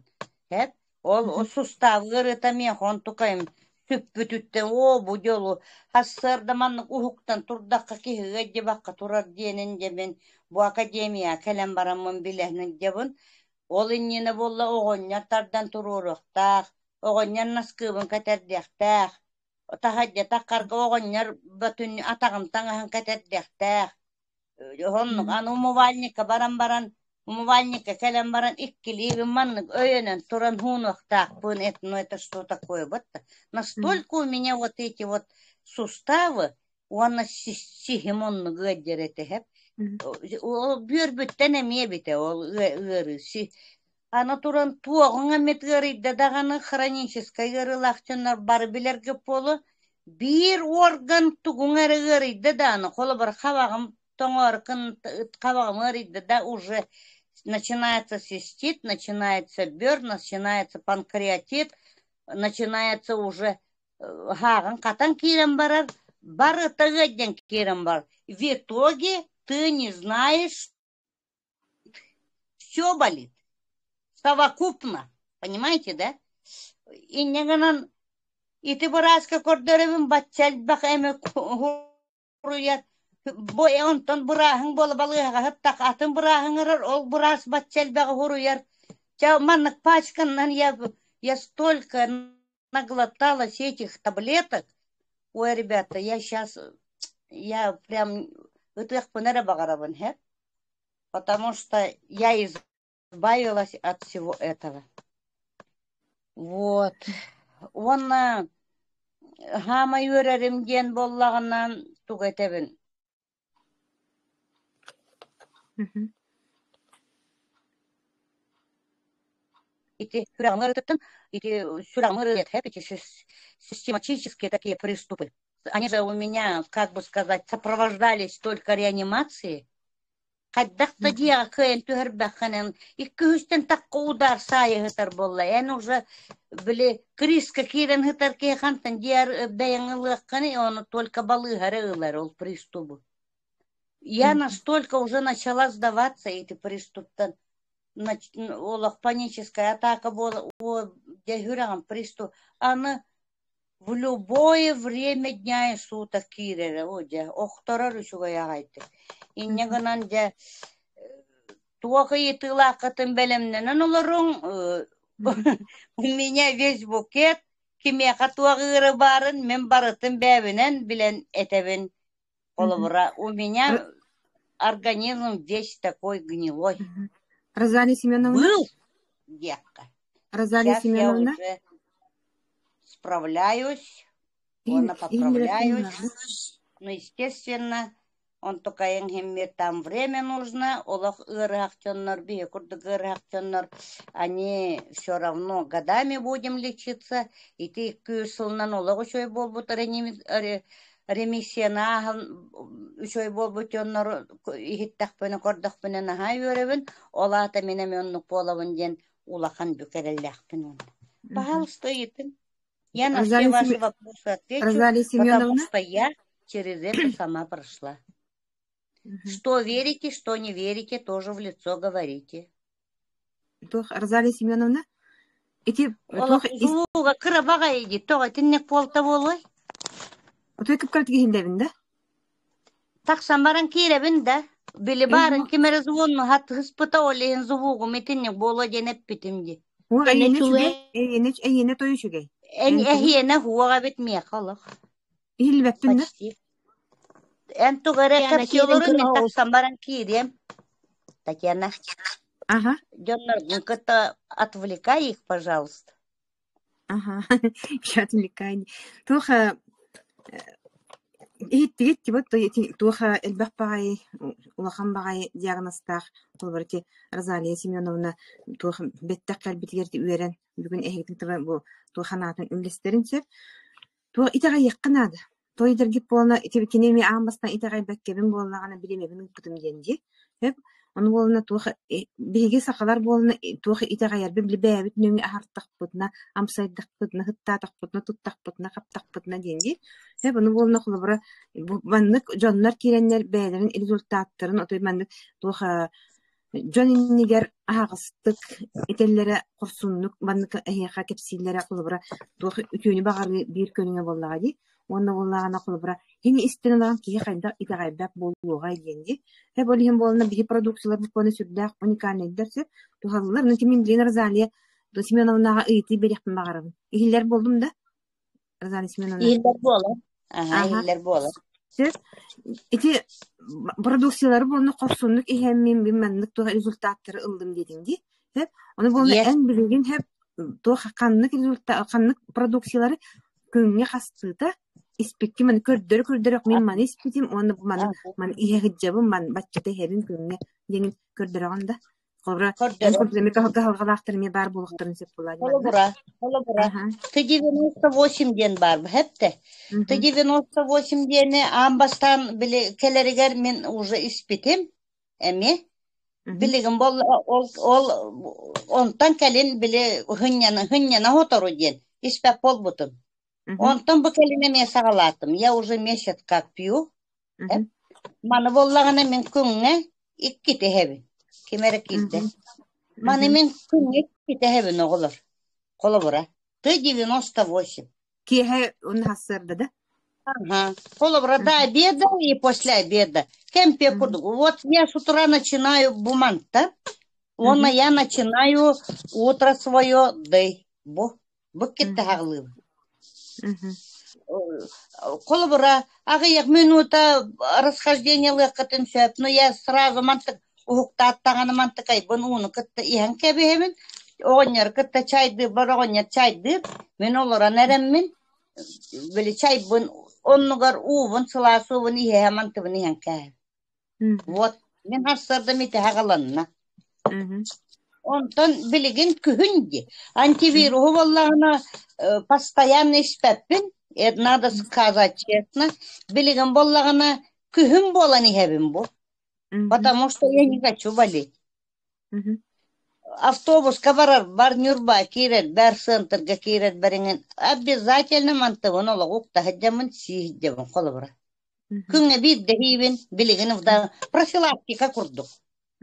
эт ол сустав ыарыыта миэхэ онтукайым сүппүтүттэн оо бу дьолу сарсыарда маннык уһуктан турдахха киһи ыалдьыбакка турар диэнин дьэ мин бу академияҕа кэлэн бараммын билэн сылдьабын ол иннинэ буолла оҕонньор тардан туруоруохтаах оҕонньор наскыыбын кэтэрдиэхтээх таһырдьа таххарга оҕонньор бөтүн атаҕын таҥаһын кэтэрдиэхтээх Оннук аны умывальникка баран баран умывальникка кэлэн баран иккилиибин маннык өйөнөн туран хуунуохтаахпын это ну это что такое вот настолько у меня вот эти вот суставы уонна сиһим оннук ыалдьар этэ ол бүөрбүттэн эмиэ эбитэ ол ыарыы. Аны туран туоҕуҥ эмит ыарыйда даҕаны хроническай ыарыылаах дьоннор бары билэргэ буолуо, биир орган тугуҥ эрэ ыарыйда даҕаны, холобур, хабаҕым тоҥоору хабаҕым ыарыйда да уже начинается цистит, начинается бөр, начинается панкреатит, начинается уже һааҕын хатан киирэн барар, барыта ыадьан киирэн барар. В итоге ты не знаешь, все болит. Совокупно. Понимаете, да? Инньэ гынан ити бырааска көрдөрөбүн бачча элбэх эми хуруйар. Бу онтон бырааһыҥ буола балыыһаҕа сыттах атын бырааһыҥ ырар, ол быраас бачча элбэҕи хуруйар. Чэ, маннык пачканнан я столько наглоталась этих таблеток. Ой, ребята, я сейчас, я прям ытыахпын эрэ баҕарабын, һэ? Потому что я избавилась от всего этого. Вот. Уонна хаамай үөрэрим диэн буоллаҕына тугу этэбин? Ити сүрэҕим ыарыытыттан, ити сүрэҕим ыарыыта эти систематические такие приступы. Они же у меня, как бы сказать, сопровождались только реанимацией. Хайдах да дьиэҕэ кыайан түһэрбэххинэн, икки-үстэн тахха удар саайа сытар буолла. Эн уже, били, криска киирэн сытар киһи хантан дьиэр бэйэҥ ылыаххыный, ону только балыыһа эрэ ылар ол пристубу. Я настолько уже начала сдаваться эти приступтан. Олох паническая атака буола, дьэ сүрэҕим приступ. Аны В любое время дня и суток киирэрэ, оо дьэ, охторор үчүгэй аҕайдык. Инньэ гынан дьэ туох ыйытыылааххытын бэлэмнэнэн олоруҥ, у меня весь букет, кимиэхэ туох ыыры баарын мин барытын бэйэбинэн билэн этэбин. Холобура, у меня организм весь такой гнилой. Розалия Семеновна? Был диэххэ. Розалия Сейчас я Семеновна? уже справляюсь, уонна поправляюсь. Ну, естественно, онтукайыҥ иһиммит там время нужно, олох ыарыһах дьоннор, биһи курдук ыарыһах дьоннор, они все равно годами будем лечиться. Ити икки сылынан олох үчүгэй буолбут ремиссияны ааһан үчүгэй буолбут дьоннору иһиттэхпинэ, көрдөхпүнэ наһаа үөрэбин. Ол аата мин эмиэ оннук буолабын диэн улахан бүк эрэллээхпин уонна. Пожалуйста, ыйытыҥ. Я на все Розалия, ваши Сем... вопросы отвечу, Розалия потому Семеновна? что я через это сама прошла. Что верите, что не верите, тоже в лицо говорите. Туох Розалия Семеновна? Ити Олох туох ис звуга кыра баҕайы дии, тоҕо итинник буолта буолуой? Отуй кыпкар тигиһиллэбин да? Тахсан баран киирэбин да, били Э, баарын ким эрэ звонну хатыһыспыта, ол иһин звугум итинник буолуо диэн эппитим дии. Уо Кэнэ эйиэнэ үчүгэй. үчүгэй, эйиэнэ эйиэнэ той үчүгэй. Эн Эн тугу? эһиэнэ хуоҕа эбит миэхэ олох. Иһиллибэппин да? Почти. Эн тугу эрэ Татьяна кэпсии киирин олорун, кыра мин оҕус. тахсан баран киириэм. Татьяна, Аха, дьонноргун кытта отвлекай их, пожалуйста. аха. Я отвлекай. Туох иһиттигит тибот туох элбэх баҕайы улахан баҕайы диагнозтаах холобур ити Розалия Семеновна туох бэттэх кэлбитигэр үөрэн бүгүн эһигитин тыла бу туох санаатын үллэстэрин сөп. Туох итэҕэйиэххэ наада. Той идэргит буолна ити кини эмиэ аан бастаан итэҕэйбэккэбин буоллаҕына бириэмэбин ыыппытым диэн дии. Сөп. Ону буолна туох биһиги сахалар буолна туох итэҕэйэрбит били бэйэбит нөҥүө аһартахпытына, амсайдахпытына, сыттаатахпытына, туттахпытына, хаптахпытына диэн дии. Сөп. Ону буолна холобура бу маннык дьоннор киирэннэр бэйэлэрин результаттарын отой маннык туох Дьон иннигэр аһаҕастык этэллэрэ, хорсуннук маннык эһиэхэ кэпсииллэрэ, холобура, туох үтүөнү баҕарыы биир көрүҥэ буоллаҕа дии. Уонна буоллаҕына, холобура, кини истэн олорон киһи хайдах итэҕэйбэт буолуоҕай диэн дии. Сөп ол иһин буоллаҕына биһи продукцияларбыт буолан сүрдээх уникальнайдар сөп, туһалыыллар. Онон мин билигин Розалия Семеновнаҕа ыйытыы биэриэхпин баҕарабын. Иһиллэр буоллум да, Розалия Семеновна? Иһиллэр буолар. Аха, Аха. иһиллэр буолар. Сөп. Ити продукциялары буолна хорсуннук иһэммин мин маннык туох результаттары ыллым диэтиҥ дии. Сөп. Ону буолна Yes. эн билигин сөп туох ханнык результат ханнык продукциялары күҥҥэ хастыыта испиккин маны көрдөрө-көрдөрө мин маны испитим уонна бу маны Ага. маны иһэ сылдьабын ман баччата иһэбин күҥҥэ диэн көрдөрөҕүн да. Холобура, эн Көрдөрөр. курдук эмиэ кыһалҕалаахтар эмиэ баар буолуохтарын сөп буолаа дии манна. Холобура, холобура, Аха. ты 98 диэн баар хэпте. Ты Мгм. 98 диэни аан бастаан били кэлэригэр мин уже испитим эмиэ. Мгм. Билигин бол ол ол онтон кэлин били хынньана хынньана хотору диэн испэт буолбутум. Мгм. Онтон бу кэлин эмиэ саҕалаатым. Я уже месяц как пью. Мгм. Маны буоллаҕына мин күҥҥэ иккитэ иһэбин. Ким эрэ киирдэ. Мгм. Маны Мгм. мин күҥҥэ иккитэ иһэбин оҕолор. Холобура, ты 98. Киэһэ уонна сарсыарда да? Ага. Холобура, до Мгм. обеда и после обеда. Кэмпе Мгм. курдук. Вот я с утра начинаю буманта, уонна Мгм. я начинаю утро свое дый. Бу. Бу китте Мгм. хаҕылыыбын. Мгм. Холобура, аҕыйах минута расхождениелыаххытын сөп, но я сразу мантык уһуктааттаҕына мантыкайбын ууну кытта иһэн кэбиһэбин, оҕонньор кытта чайдыырбар оҕонньор чайдыыр, мин олорон эрэммин, били чайбын оннугар уубун сылаас уубун иһэ мантыбын иһэн кээһэбин. Мгм. Вот, мин сарсыардам итэһэ аҕаланна. Мгм. Онтон билигин күһүн дии. Мгм. Антивируһу буоллаҕына э, постоянно испэппин, это надо Мгм. сказать честно. Билигин буоллаҕына күһүн буолан иһэбин бу, Мгм. потому что я не хочу болеть. Мгм. Автобуска барарбар Ньурба киирэрбэр, центрга киирэрбэр иҥин обязательно мантыбын олоҕу укта сылдьаммын сии сылдьабын холобура. Мгм. Күҥҥэ биирдэ иһиибин, билигин профилактика курдук.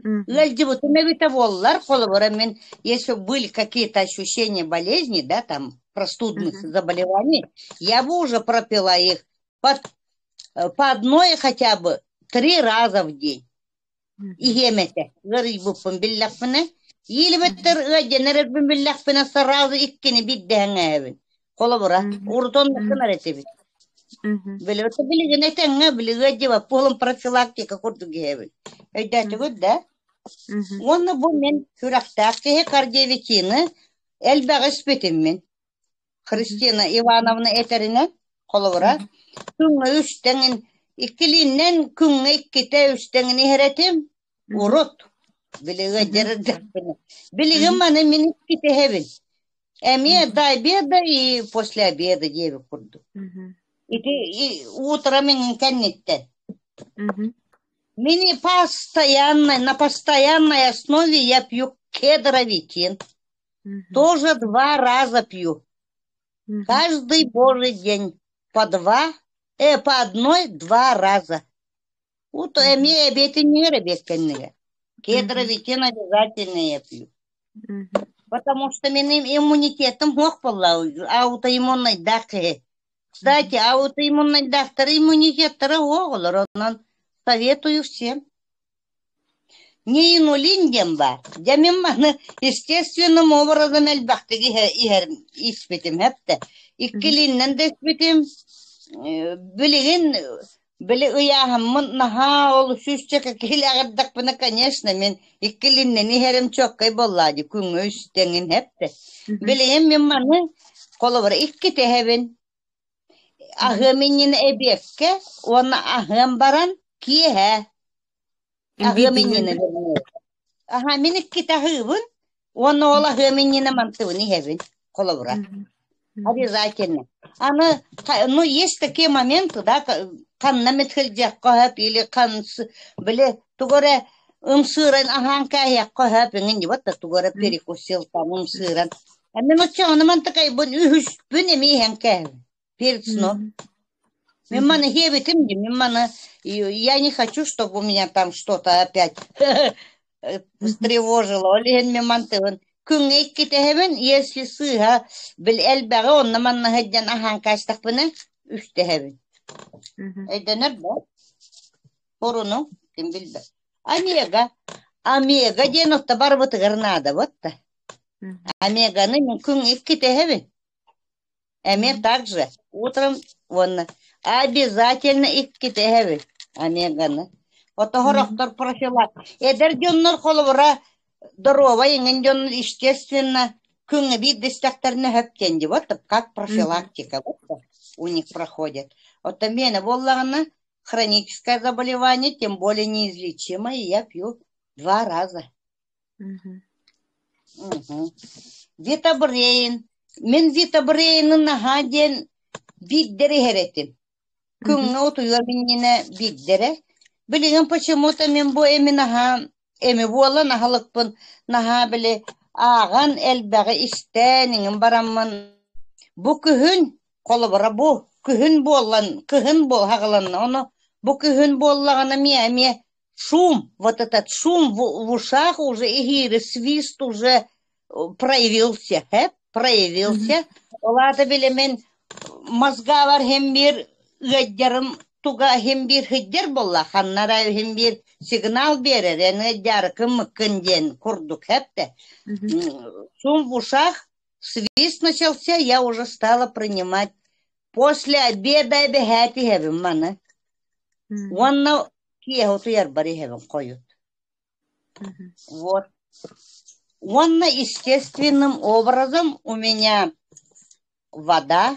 Мгм. Ыалдьыбытым эбитэ буоллар, холобура, мин, если были какие-то ощущения болезни, да, там, простудных Мгм. заболеваний, я бы уже пропила их по, по одной хотя бы три раза в день. Мгм. Иһиэм этэ, ыарыйбыппын биллэхпинэ, Мгм. иилибэттэр ыалдьан эрэрбин биллэхпинэ, сразу иккини биирдэһэҥээбин. Холобура, Мгм. урут оннуккун Мгм. эрэ этибит. Мгм. Били билигин этэҥҥэ, билиги ыалдьыбат буолан профилактика курдук иһэбин. Өйдөөтүгүт да? Мгм. Уонна бу мин сүрэхтээх киһи кардиовитины элбэҕи испитим мин. Христина Ивановна этэринэн, холобура, Мгм. күҥҥэ үстэҥин, иккилииннэн күҥҥэ иккитэ үстэҥин иһэр этим. Мгм. Урут, билиги Мгм. дьэрдэхпинэ. Билигин Мгм. маны мин иккитэ иһэбин. Эмиэ Мгм. до обеда и после обеда диэбит курдук. Мгм. Ити утром иҥин кэнниттэн. Мгм. Мини постоянно, на постоянной основе я пью кедровитин. Мгм. Тоже два раза пью. Мгм. Каждый божий день. По два, по одной два раза. Уто Мгм. эмиэ эбиэтиннигэр эбиэккэннигэр. Мгм. Кедровитин обязательно я пью. Мгм. Потому что менин иммунитетым суох буолла, аутоиммуннайдаах киһи. Кстати, Мгм. аутоиммуннайдаахтар иммунитеттара суох олор, онон советую всем. Не инулин диэн баар. Дьэ мин маны естественным образом элбэхтик иһэ иһэр испитим эптэ. Мгм. Иккилииннэн да испитим, билигин били ыйааһыммын наһаа ол сүүсчэкэ киһилээх эрдэхпинэ, конечно, мин иккилииннэн иһэрим чуоккай буоллаа дии, күҥҥэ үстэҥин эптэ. Мгм. Билигин мин маны холобура иккитэ иһэбин. Мгм. Аһыам иннинэ эбиэккэ уонна аһыам баран киэһэ Биир Аһыам дьиҥнэн иннинэ да? вернее. Аһа, мин иккитэ аһыыбын уонна ол аһыам иннинэ мантыбын иһэбин, холобура. Мгм. Мгм. Обязательно. Аны, ну, есть такие моменты, да, ханна эмит сылдьыахха сөп или хан били тугу эрэ ымсыыран аһаан кээһиэххэ сөп иҥин вот тугу эрэ Мгм. перекусил там ымсыыран. А мин оччоҕуна мантыкайбын үһүспүн эмиэ иһэн кээһэбин перед сном. Мгм. Мин Мгм. маны иһиэбитим дии, мин маны я не хочу, чтобы у меня там что-то опять Мгм. встревожило. Ол иһин мин мантыбын күҥҥэ иккитэһэбин, если сыыһа бил элбэҕи онно манна сылдьан аһаан каастахпына үстэһэбин. Мгм. Өйдөнөр да? Оруну ким билбэт. Омега. Омега диэн отто барбытыгар наада буотта. Мгм. Омеганы мин күҥҥэ иккитэһэбин. Эмиэ Мгм. так же утром уонна обязательно иккитэһэбин омеганы. Мгм. Отоһорохтор профилак. Эдэр дьоннор холобура доруобай иҥин дьон естественно күҥҥэ биирдэ истэхтэринэ сөп диэн дии вот как Мгм. профилактика вот у них проходит. Оттон миэнэ буоллаҕына хроническое заболевание, тем более неизлечимое, я пью два раза. Мгм. Мгм. Витабрейн. Мин Витабрейны наһаа диэн биирдэрэ иһэр этим. Мгм. Күҥҥэ утуйуом иннинэ биирдэрэ. Билигин почему-то мин бу эми наһаа эми буолан аһылыкпын наһаа били ааҕан элбэҕи истэн иҥин бараммын бу күһүн холобура бу күһүн буоллан кыһын буол хаҕыланна ону бу күһүн буоллаҕына эмиэ эмиэ шум вот этот шум в ушах уже иһиири свист уже проявился проявился ол аата били мин мозгабар иһин биир ыаддьарым туга иһин биир сылдьар буолла ханнара иһин биир сигнал биэрэр эн ыаддьаарыкын мыккын диэн курдук хэптэ шум в ушах свист начался я уже стала принимать после обеда эбэһээт иһэбин маны уонна киэһэ утуйарбар иһэбин хойут Вот. Уонна естественным образом у меня вода.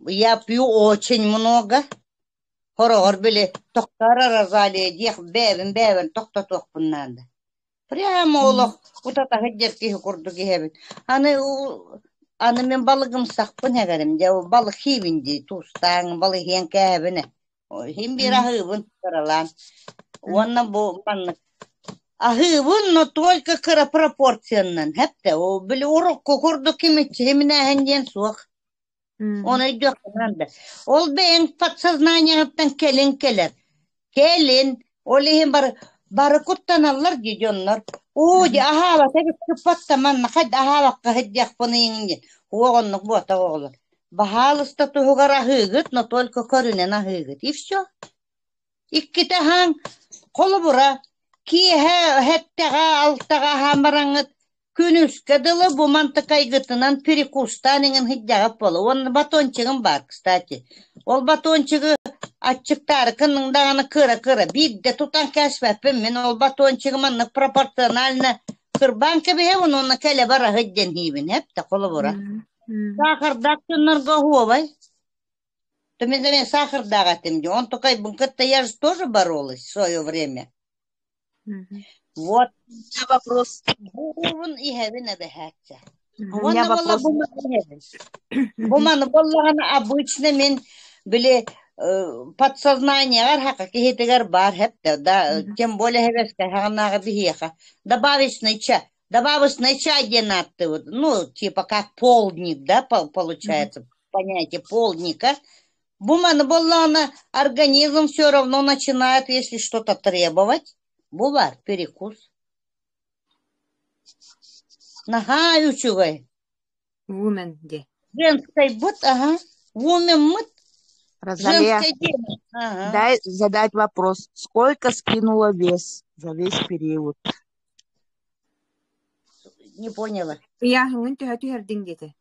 Я пью очень много. Хороҕор били тохтоор Розалия диэх бэйэбин бэйэбин тохтотуохпун наада. Прямо олох утата сылдьар киһи курдук иһэбин. Аны аны мин балыгымсахпын эҕэрим дьэ балык сиибин дии туустааҥ балык иһэн кээһэбин ээ. Иһин биир аһыыбын кыралаан. Уонна бу маннык аһыыбын, но только кыра пропорциянан хэптэ. Ол били урукку курдук кимиччи химинээһин диэн суох. Оны өйдүөххэ наада. Ол бэйэҥ подсознаниеҕыттан кэлин кэлэр. Кэлин, ол иһин бары бары куттаналлар дии дьоннор. Уу дьэ аһаабата эбит кыппатта манна хайда аһаабакка сылдьыахпыный диэн. Уох оннук буотах оҕолор. Баһаалыста туһугар аһыыгыт, но только көрүнэн аһыыгыт. И все. Иккитэ аһааҥ, холобура, киэһэ сэттэҕэ, алтаҕа аһаан бараҥҥыт, күнүскэ дылы бу мантыкайгытынан перекустаан иҥин сылдьаҕыт буолуо. Уонна батончигым баар, кстати. Ол батончигы аччыктаары гынныҥ даҕаны кыра-кыра биирдэ тутан кээспэппин. Мин ол батончигы маннык пропорционально кырбаан кэбиһэбин уонна кэлэ бара сылдьан иһиибин, эптэ холобура. Саахардаах дьоннорго оһуобай. То мен мен сахардаах этим дии. Он такой кытта я же тоже боролась в свое время. Вот. У меня вопрос. Бугун иһэбин эбэһээччэ. У меня Уонна буолла вопрос. бу маны иһэбин. Бу маны буоллаҕына обычно мин били подсознаниеҕар хака киһитигэр баар хэптэ да тем более хэбэскэ хаҕынааҕы биһиэхэ добавочный чай добавочный чай диэн ааттыыбыт ну типа как полдник да получается понятие полдника бу маны буоллаҕына организм все равно начинает если что-то требовать бу баар перекус наһаа үчүгэй Woman диэ. Женскай быт, ага. Woman мыт. Розалия, Женское дело. Ага. дай задать вопрос. Сколько скинула вес за весь период? Не поняла. Ыйааһыҥҥын төһө түһэрдиҥ диэтэ.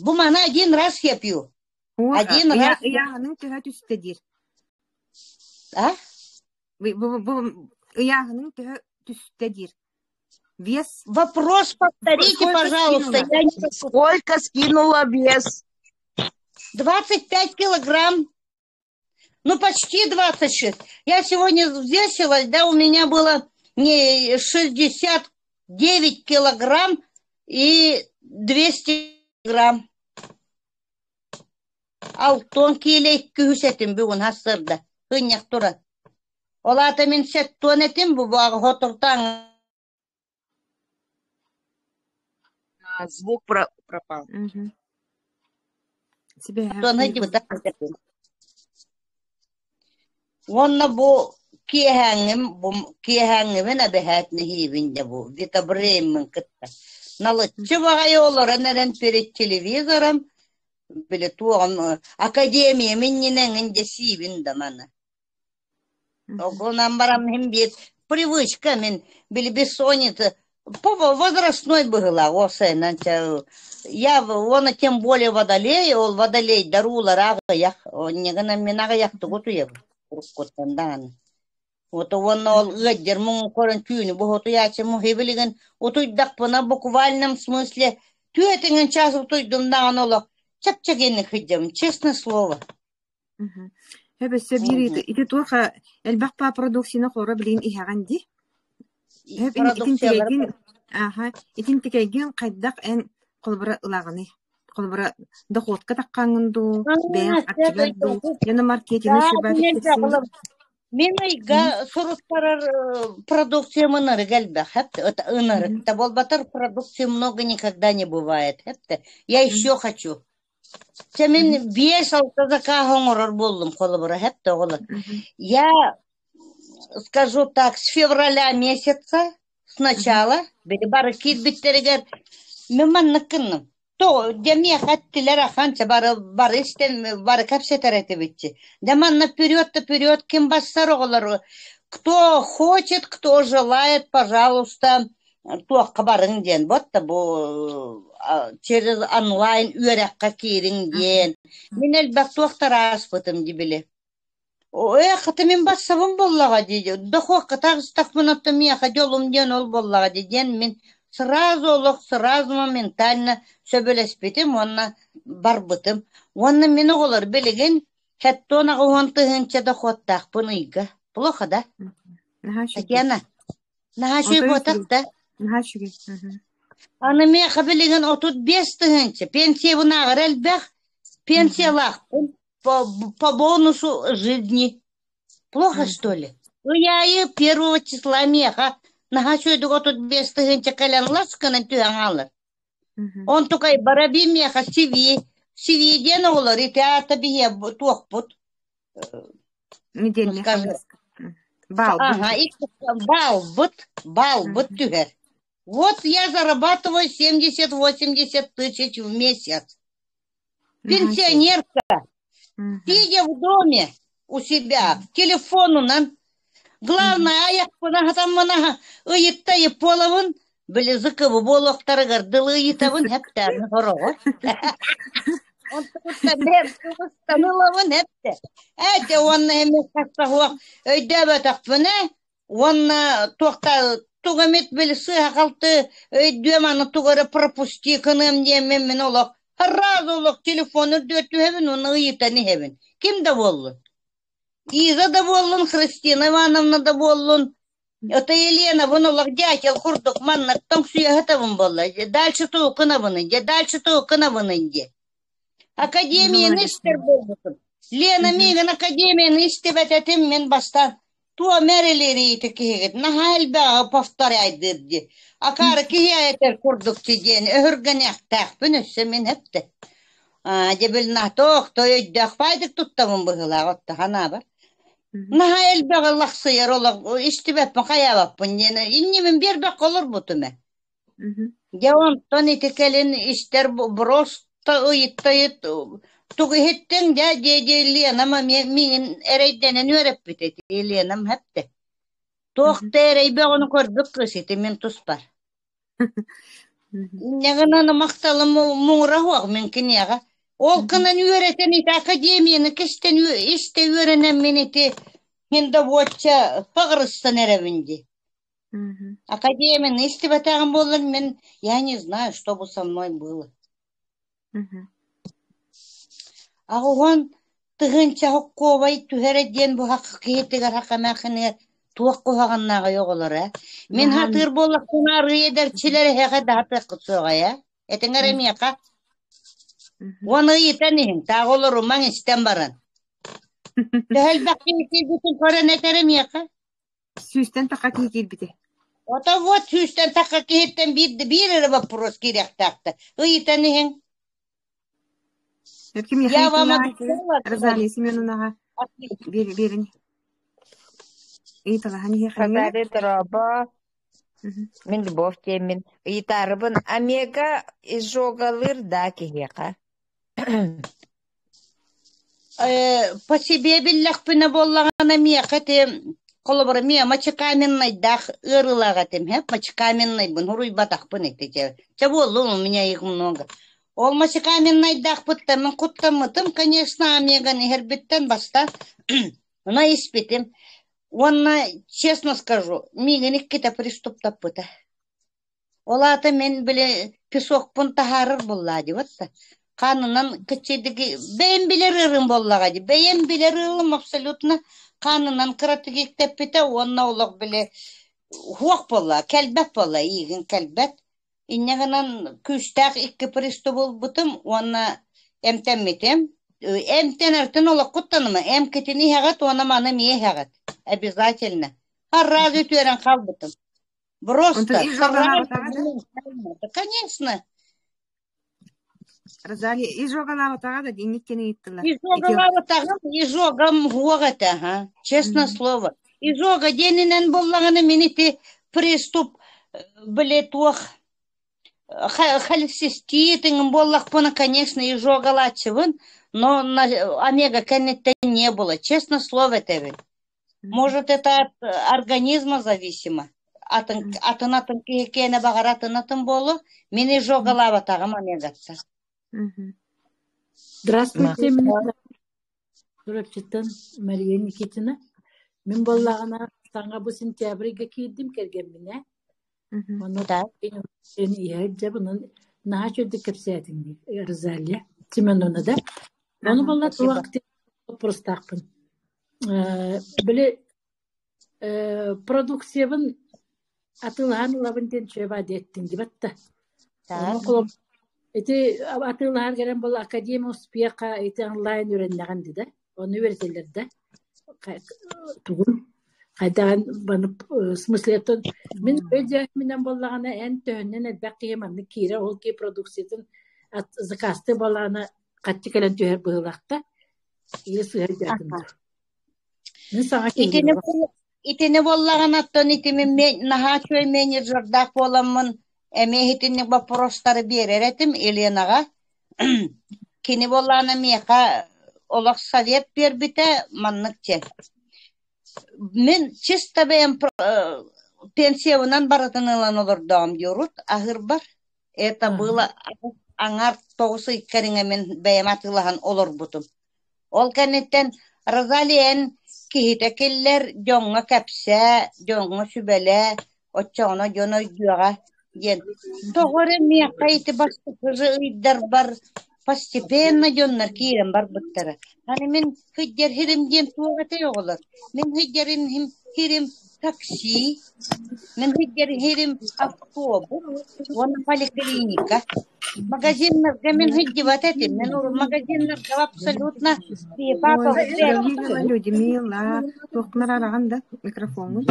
Бу маны один раз я пью. Уох, Один раз. ыйааһының төһө түстэ диир. А? Бу, бу, бу ыйааһының төһө түстэ диир. Вес Вопрос повторите, сколько пожалуйста. скинула? Я не... Сколько скинула вес? 25 килограмм. Ну, почти 26. Я сегодня взвесилась, да, у меня было не 69 килограмм и 200 грамм. Алтон киилэ үс этим бүгүн хассырда. Ынньах турар. Ол аата мин сэттуон этим бу хотуртаҥ А, звук пропал. Мгм. Сибэһэ Уонна бу киэһээҥҥим бу киэһээҥҥибин эбэһээт нэһиибин дьэ бу витабрейммын кытта. Налыччы баҕайы олорон эрэн перед телевизором били туоҕум академиям иннинэ эҥин дьэ сиибин да маны. Огунан баран мин биир привычка мин били бессонница по возрастной быһыылаах уопсайынан я уонна тем более водолей ол водолейдар уулара аҕыйах онньугунан мин аҕыйахтык утуйабын уруккуттан даҕаны вот уонна ол ыаддьар муҥун көрөн түүнү бу утуйааччы муһи билигин утуйдахпына буквальном смысле түөтүҥүн чаас утуйдум даҕаны олох чэпчэкиник сылдьабын честное слово Мгм. Эбэсэ биир ити туох элбэх па продукцияны хоро билигин иһэҕин дии? Һэп Продукциялары итинтикэйгин ааха итинтикэйгин хайдах эн холобура ылаҕыный? Холобура дохуотка таххаҥҥын дуу, бэйэҥ харчыгар дуу, дьоно маркетины сүбэтик Мин ыйга суруттарар продукциям ынырык элбэх, ынырык да буолбатар продукции много никогда не бывает. Я еще хочу. Чэ мин 5-6 заказ оҥорор буоллум холобура, хэпте оҕолор. Я скажу так, с февраля месяца сначала били бары киирбиттэригэр мин маннык гынным. То дьэ миэхэ эттилэр ахан чэ бары бары истэн бары кэпсэтэр этибитчи. Дьэ манна вперед да вперед ким бассар оҕолору кто хочет, кто желает, пожалуйста, туохха барыҥ диэн вот бу через онлайн үөрэххэ киириҥ диэн. Мин элбэх туохтар ааспытым дии били. Ээ, хата мин бассабын буоллаҕа дии, дохуокка таҕыстахпына оттон миэхэ дьолум диэн ол буоллаҕа дии диэн мин сразу олох сразу моментально сөбүлэспитим уонна барбытым. Уонна мин оҕолор билигин 70-80 тыһыынча дохуоттаахпын ыйга. Плохо да? Наһаа үчүгэй. Татьяна, наһаа үчүгэй Отой буотах үчүгэй. да? Наһаа үчүгэй. Мгм. Аны миэхэ билигин 35 тыһыынча, пенсиябынааҕар элбэх, пенсиялаахпын. По бонусу жизни. Плохо, что ли? Ый аайы первого числа миэхэ наһаа үчүгэйдик 35 тыһыынча кэлэн лас гынан түһэн хаалар. Онтукай бараби миэхэ CV. CV диэн оҕолор ити аата биһиэ туохпут Недельный скажи. хамнаска. Баалбыт. Ага, баалбыт, баалбыт түһэр. Вот я зарабатываю 70-80 тысяч в месяц. Пенсионерка, сидя в доме у себя, телефонунан, главное, айахпына хатаммына ыйытта буолабын, били Зыковы буолуохтарыгар дылы ыйытабын хэптээн хороҕор. Онтукуттан бэйэм кыбыстан ылабын эптэ. Ээ, уонна эмиэ хаста өйдөөбөтөхпүнэ Уонна туохта тугу эмит били сыыһа-халты өйдүөм аны тугу эрэ пропусти гыныам диэммин мин олох сразу олох телефон үрдүгэр түһэбин уонна ыйытан иһэбин. Ким да буоллун. Иза да буоллун, Христина Ивановна да буоллун, это Еленабын олох дятел курдук маннык тоҥсуйа сытабын буолла. Дальше тугу гынабыный дьэ, дальше тугу гынабыный диэ. Академияны истэр буолбутум. Лена миигин академияны истибэт этим мин бастаан туом эрэлиэриити киһигит наһаа элбэҕи повторяйдыыр дии. Акаары киһи этэр курдук ти диэн өһүргэниэхтээхпин өссө мин эптэ. Аа дьэ бил натох той өйдөөх баайдык туттабын быһыылаах отто ханаабар. Наһаа элбэҕи лахсыйар олох истибэппин хайаабаппын диэн иннибин биэрбэккэ олорбутум ээ. Дьэ онтон ити кэлин истэр просто ыйытта-ыйыт тугу иһиттиҥ дьэ дии-дии Ленам эмиэ миигин эрэйдэнэн үөрэппит ити Ленам эптэ. Туох да эрэй бөҕөнү көрбүт кыыс ити мин туспар. Инньэ гынан махталым муҥура суох мин киниэхэ. Ол гынан үөрэтэн ити академияны кистэн истэ үөрэнэн мин ити мин да буочча паҕырыстан эрэбин дии. Академияны истибэтэҕим буоллар мин я не знаю, что бы со мной было. 80 тыһыынча соккуобай түһэрэ диэн бу киһитигэр хакамаахыныгар туох куһаҕаннааҕый оҕолор ээ? Мин хатыыр буоллахпына арыый эдэрчилэр эһэҕэ да хатыаххыт суоҕа ээ? Этиҥ эрэ миэхэ. Уон ыйытан иһиҥ, таах олорумаҥ истэн баран. Төһө элбэх киһи киирбитин көрөн этэрэ миэхэ. Сүүстэн таха киһи киирбитэ. Ото вот сүүстэн таха киһиттэн биир, биир эрэ вопрос киириэхтээхтэр. Ыйытан иһиҥ. Ким Я вам обещала, Розалия Семеновнаҕа биэрин ыйыталаһан иһиэххэ Розалия дорообо, мин Любовь диэммин. Ыйытаарыбын Омега изжогалыыр даа киһиэхэ. По себе биллэхпинэ буоллаҕына миэхэ ити холобура миэ мочекаменнайдаах ыарыылаах этим һэ мочекаменнайбын суруйбатахпын ити чэ чэ буоллун у меня их много ол мочекаменнайдаахпыттан мин куттаммытым конечно омеганы иһэрбиттэн бастаан ону испитим уонна честно скажу миигин иккитэ приступтаппыта Ол аата мин били песокпун таһаарар буоллаа дии батта. Хаанынан кыччыйдыгы бэйэм билэр ыырым буоллаҕа дии. Бэйэм билэр ыалым абсолютно хаанынан кыратык иктэппитэ уонна олох били Хуох буолла, кэлбэт буолла, иигин кэлбэт. Инньэ гынан күүстээх икки приступ ылбытым уонна эмтэммитим. Эмтэнэртэн олоххуттаныма, эмкитин иһэҕит уонна маны эмиэ иһэҕит. Обязательно. Сразу үтүөрэн хаалбытым. Онтон Просто изжогалаабатаҕа да? сразу, конечно. Розалия изжогалаабатаҕа да инник кини ыйыттылар. Ити Изжогалаабатаҕым, изжогам уох этэ, ха. Честное слово. Изжога диэнинэн буллаҕына мин ити приступ били туох холецистит буоллахпына, конечно, изжогалааччыбын, но омега кэнниттэн не было. Честно слово этэбин. Может, это от организма зависимо. Атын атын атын киһи киэнэ баҕар атын атын буолуо. Мин изжогалаабатаҕым омегаттан. Здравствуйте, мин Чурапчыттан Мария Никитина. Мин буоллаҕына саҥа бу сентябрьга киирдим кэргэмминэ. Онно Так. иһэ онон наһаа үчүгэйдик кэпсээтиҥ дии Розалия Семеновна да. Ону буолла Спасибо. туох вопростаахпын. Били продукциябын атыылаһан ылабын диэн үчүгэй диэттиҥ дибэт да. Так. Ону ити атыылаһар кэлэн буолла Академия успеха ити онлайн үөрэннэҕин дии да. Ону үөрэтэллэр да. Тугун хайдаҕын маннык смыслеттан мин өйдөөһүмүнэн буоллаҕына эн төһөннөн элбэх киһи маннык киирэр ол киһи продукциятын заказтыы буоллаҕына хаччы кэлэн түһэр быһыылаах да или сыыһа өйдөөтүм Аха. дуу. Мин саҥа Итини киирдим. итини буоллаҕына оттон ити мин наһаа үчүгэй менеджердаах буоламмын эмиэ итинник боппуруостары биэрэр этим Еленаҕа. Кини буоллаҕына миэхэ олох совет биэрбитэ маннык диэн. Мин чисто бэйэм пенсиябынан барытын ылан олордоҕум диорут аһыырбар. Это было аҥар тоҕус ый кэриҥэ мин бэйэм атыылаһан олорбутум. Ол кэнниттэн Розалия эн киһитэ киллэр, дьоҥҥо кэпсээ, дьоҥҥо сүбэлээ, оччоҕуна дьон өйдүөҕэ диэн. Тоҕо эрэ миэхэ ити бастакы ыйдарбар постепенно дьоннор киирэн барбыттара. Аны мин сылдьар сирим диэн туох этэй оҕолор? Мин сылдьар сирим такси, мин сылдьар сирим автобус уонна поликлиника. Магазиннарга мин сылдьыбат этим. Мин магазиннарга абсолютно Ой, Людмила, Людмила, туоххунар араҕан да микрофоҥҥун.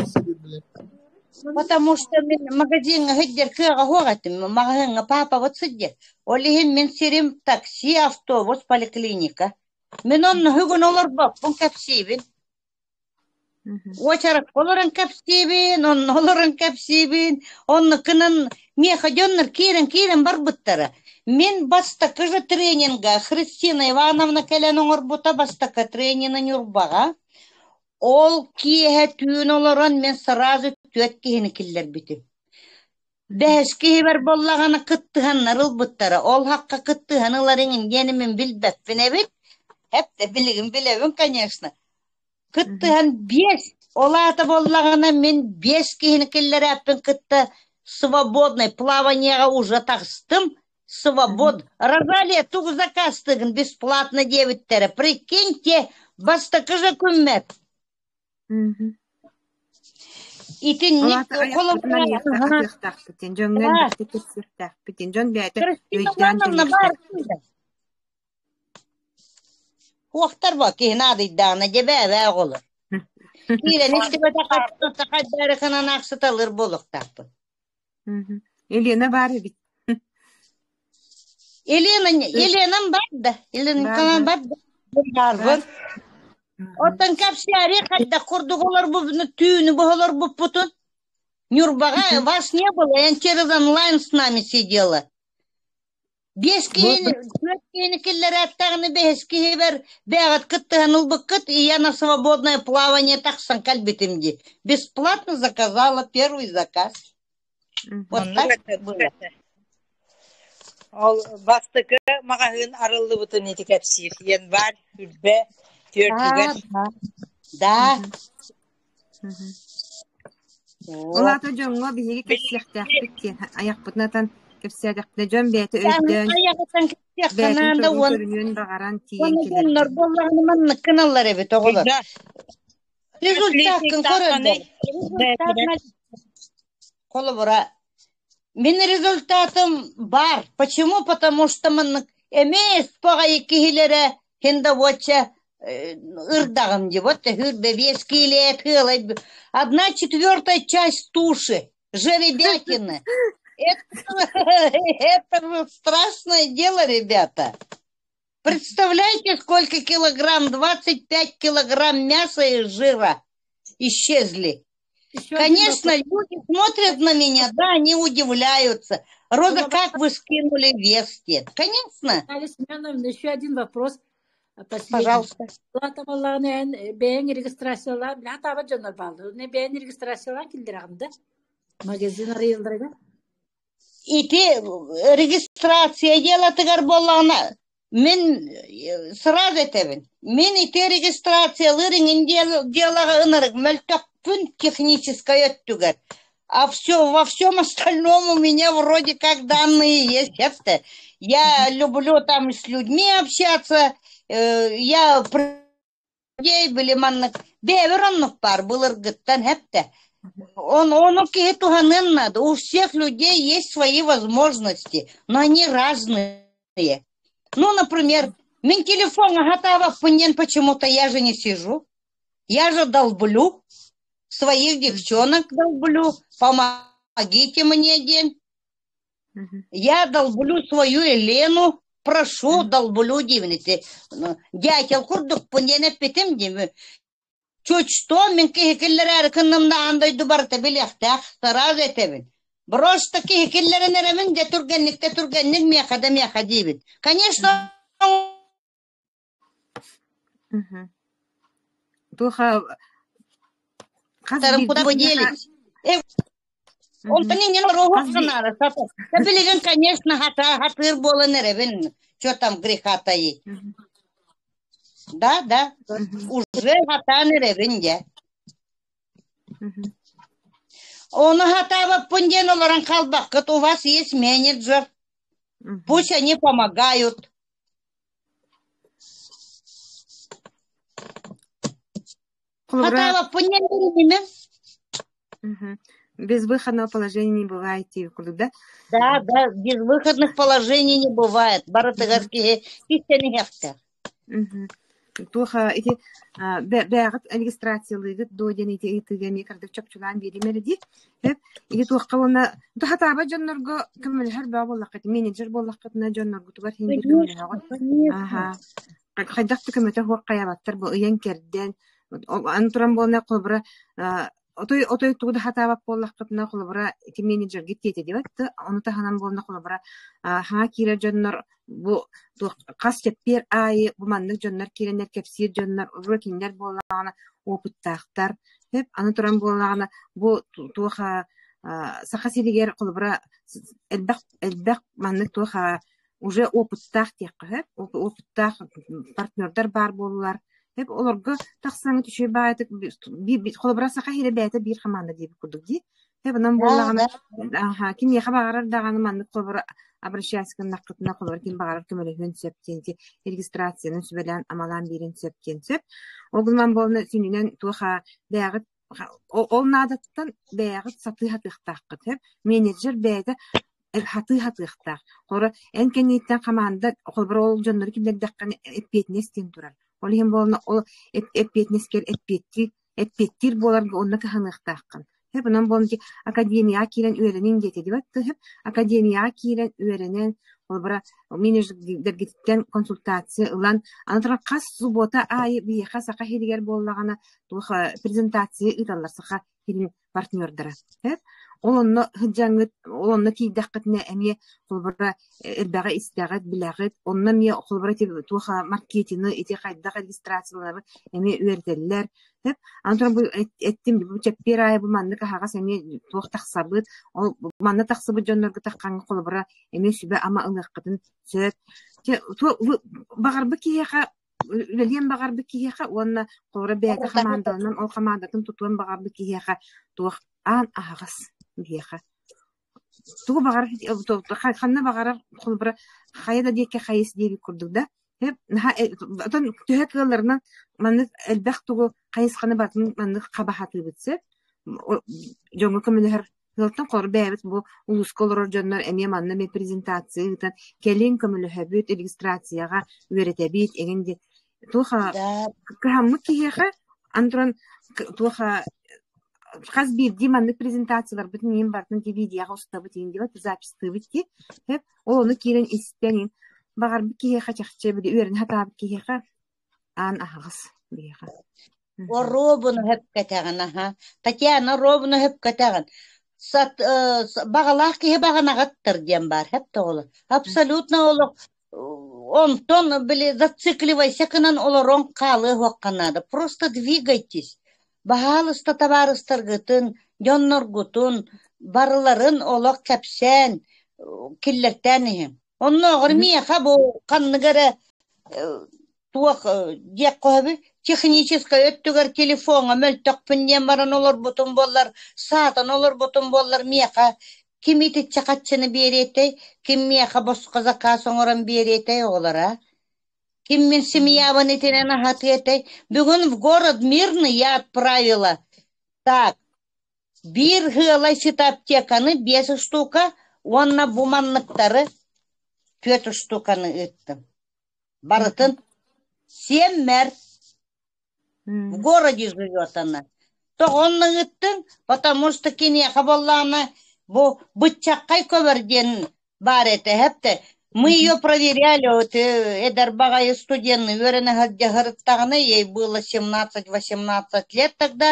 Потому что мин магазиҥҥа сылдьар кыаҕа суох этим. Маҕаһыыҥҥа паапабыт сылдьар. Ол иһин мин сирим такси, автобус, поликлиника. Мин онно бүгүн олорбоппун кэпсиибин. Уочаракка олорон кэпсиибин, онно олорон кэпсиибин. Оннукунан миэхэ дьоннор киирэн-киирэн барбыттара. Мин бастакы же тренингэ Христина Ивановна кэлэн оҥорбута бастакы тренина Ньурбаҕа. Ол киэһэ түүн олорон мин сразу түөрт киһини киллэрбитим. Бэһис киһибэр буоллаҕына кыттыһаннар ылбыттара. Ол хакка кыттыһан ылар иҥин диэни мин билбэппин эбит. Эптэ билигин билэбин, конечно. Кыттыһан биэс, ол аата буоллаҕына мин биэс киһини киллэрээппин кытта свободный плаваниеҕа уже таҕыстым. Свобод. Розалия тугу заказтыгын бесплатно диэбиттэрэ. Прикиньте, бастакы же күммэр. Ол Итинник аата айахпытын холобура арыйыахта атыахтаахпытын, дьоҥҥо элбэхтик кэпсиэхтээхпитин, дьон бэйэтэ Кристина өйдөөн Ивановна баар кэлиэхтээх. Хуохтар бо киһи наадыйдаҕына дьэ бээ-бээ оҕолор. Киирэн истибэтэххэ хайдаарыкынан аахсыталыыр буолуохтаахпын. Елена баар эбит. Елена, Еленам бар да, Елена Баар, Николаевна баар. бар да. Баарбын. Оттон кэпсээри хайдах курдук олорбуппутун, түүнү быһа олорбуппутун. Ньурбаҕа вас не было, я через онлайн с нами сидела. Биэс киһини, түөрт киһини киллэрээттэҕинэ бэһис киһибэр бэйэҕит кыттыһан ылбыккыт, и я на свободное плавание тахсан кэлбитим дии. Бесплатно заказала первый заказ. Вот Оннук так этэ, было. этэ. Ол бастакы маҕаһыын арыллыбытын ити кэпсиир. Январь үрбэ Да, түөртүгэр да, да. Ол Вот. аата дьоҥҥо биһиги кэпсиэхтээхпит диэн айахпытын атан кэпсээтэхпинэ дьон бэйэтэ өйдөөн, Айаҕыттан бэйэтин кэпсиэххэ наада туругун уонна көрүнүөн баҕаран тиийэн уонна кэлэр дьоннор диэн. буоллаҕына маннык гыналлар эбит оҕолор. Когда Результаккын отличниктааххыный көрөллөр. Результат бэйэтигэр на. Холобура, мин результатым баар. Почему? Потому что маннык эмиэ спаҕайы киһилэрэ хиндоводча ырдаҕым дии. Вот 25 киилэ тыалай. Одна четвертая часть туши жеребятины. Это, это страшное дело, ребята. Представляете, сколько килограмм? 25 килограмм мяса и жира исчезли. Еще один Конечно, вопрос. люди смотрят на меня, да, они удивляются. Роза, Было как вы скинули вес? Нет, Конечно, Наталья Семеновна, еще один вопрос, последний. пожалуйста. Улаата буоллаҕына эн бэйэҥ регистрациялаан, билэ хатаабат дьоннор бааллар. Не бэйэҥ регистрациялаан киллэрэҕин да? Магазин арыйалларыгар. Ити регистрация делатыгар буоллаҕына, мин сразу этэбин. Мин ити регистрациялыыр иҥин делаҕа ынырык мөлтөхпүн техническай өттүгэр. А все, во всем остальном у меня вроде как данные есть. Это я люблю там с людьми общаться, я людей били маннык бэйэбэр оннук баар былыргыттан эптэ. Он, ону киһи туһаныан надо. У всех людей есть свои возможности, но они разные. Ну, например, мин телефон хатаабаппын диэн почему-то я же не сижу. Я же долблю, своих девчонок долблю, помогите мне день. Я долблю свою Елену, прошу, долблю диэбин Дятел курдукпун диэн эппитим дии. Чуть что мин киһи киллэрээри кынным да аан дойду барыта билиэхтээх, сразу этэбин. Просто киһи киллэрэн эрэбин дьэ түргэнник да түргэнник миэхэ да миэхэ диибин. Конечно, Туоха хас Тарым куда биирдии вы киһиэхэ делись? Э, онтон иннин хас оруоһук би гынаары сата. Да билигин, конечно, хата хатыыр буолан эрэбин. Чё там греха таить? Да, да, уже хатаан эрэбин дьэ. Ону хатаабаппын диэн олорон хаалбаккыт. У вас есть менеджер. Пусть они помогают. Холобура Хатаабаппын диэн билиммин. безвыходного положения не бывает диир курдук да? Да, да, безвыходных положений не бывает. Барытыгар киһи кистэниһэхтэ. Туох ити бэйэҕит регистрациялыыгыт дуо диэн ити ыйытыыга эмиэ кырдык чопчулаан биэриим эрэ дии. Сөп. Ити туохха уонна хатаабат дьоннорго көмөлөһөр бөҕө буоллаххыт, менеджер буоллаххытына дьонноргутугар син биир Конечно, көмөлөһөҕүт. конечно. Аһа. Хайдах да көмөтө суох хайаабаттар бу ыйан кэрдэн аны туран буолна холобура отой отой тугу да хатаабат буоллаххытына холобура ити менеджергит диэтэ диэбэт да ону таһынан буолна холобура хаҥа киирэр дьоннор бу туох хас чэппиэр аайы бу маннык дьоннор киирэннэр кэпсиир дьоннор урут кинилэр буоллаҕына опыттаахтар сөп аны туран буоллаҕына бу туох Саха сиригэр холобура элбэх элбэх маннык туох уже опыттаах диэххэ сөп опыттаах партнердар баар буоллулар сөп олорго тахсаҥҥыт үчүгэй баҕайытык холобура Саха сирэ бэйэтэ биир хамаанда диэбит курдук дии сөп онон Да, буоллаҕына да. аха кимиэхэ баҕарар даҕаны маннык холобура обращаться гыннаххытына холобура ким баҕарар көмөлөһүөн сөп диэн ити регистрацияны сүбэлээн амалаан биэриэн сөп диэн сөп ол гынан буолна сүнньүнэн туох бэйэҕит ол наадаттан бэйэҕит сатыы сатыахтааххыт сөп менеджер бэйэтэ хатыы хатыахтаах. Холобура, эн кэнниттэн хамаанда холобура ол дьоннору киллэрдэххинэ эппиэтинэс диэн турар. Ол иһин буолна ол эппиэтинэскэр эппиэттиир эппиэттиир буоларга онно кыһаныахтааххын. Сөп онон буолан ити академияҕа киирэн үөрэниҥ диэтэ диэбэт да сөп. Академияҕа киирэн үөрэнэн холобура менеджердэргититтэн консультация ылан аны туран хас суббота аайы биһиэхэ Саха сиригэр буоллаҕына туох презентация ыыталлар Саха сирин партнердара. Сөп? Ол онно сылдьаҥҥыт, ол онно тиийдэххитинэ эмиэ холобура элбэҕи истэҕит, билэҕит. Онно эмиэ холобура ити туох маркетины, ити хайдах регистрациялары эмиэ үөрэтэллэр. Сөп? Аны туран бу эттим бу чэппиэр аайы бу маннык аһаҕас эмиэ туох тахсабыт. Ол манна тахсыбыт дьоннорго таххаҥҥа холобура эмиэ сүбэ-ама ылыаххытын сөп. Дьэ, баҕарбыт киһиэхэ үлэлиэн баҕарбыт киһиэхэ уонна холобура бэйэтэ хамаандаланан ол хамаандатын тутуон баҕарбыт киһиэхэ туох аан аһаҕас биһиэхэ. Тугу баҕарар ханна баҕарар холобура хайа да диэки хайыс диэбит курдук да наһаа оттон төһө кыалларынан маннык элбэх тугу хайысханы барытын маннык хаба сатыыбыт сөп. Дьоҥҥо көмөлөһөр. Ыалтан хор бэйэбит бу улууска олорор дьоннор эмиэ манна эмиэ презентация ыытан кэлин көмөлөһөбүт, регистрацияҕа үөрэтэбит эҥин диэн туох кыһаммыт киһиэхэ аны туран туох хас биирдии маннык презентацияларбытын иһин барытын видеоҕа устабыт иһин диэбит записьтыыбыт дии ол ону киирэн истэн иһин баҕарбыт киһиэхэ чахчы били үөрэнэ сатаабыт киһиэхэ аан аһаҕас биһиэхэ. Оруобуна сөпкөтөҕүн аха. Татьяна оруобуна сөпкөтөҕүн. Сат, баҕалаах киһи баҕанаҕыттар диэн баар сөп тоҕолор. Абсолютно олох онтон били зацикливайся гынан олорон хаалыа суохха наада. Просто двигайтесь. Баһаалыста табаарыстаргытын, дьонноргутун барыларын олох кэпсээн, киллэртээн иһиҥ. Оннооҕор миэхэ бу ханнык эрэ туох диэххэ сөбүй, техническэй өттүгэр телефоҥҥа мөлтөхпүн диэн баран олорбутум буоллар, саатан олорбутум буоллар миэхэ ким итиччэ хаччыны биэриэтэй, ким миэхэ босхо заказ оҥорон биэриэтэй оҕолоро? Ким мин семьябын итинэн аһатыа этэй? Бүгүн в город Мирный я отправила. Так, биир ыалай аптеканы биэс штука уонна бу манныктары түөрт штуканы ыыттым. Барытын сиэммэр в городе живет она. Тоҕо онно ыыттыҥ? Потому что киниэхэ буоллаҕына бу быччаххай көбөр диэн баар этэ эһэптэ. Мы ее проверяли, вот эдэр баҕайы студенны үөрэнэ сылдьа сырыттаҕына, ей было 17-18 лет тогда,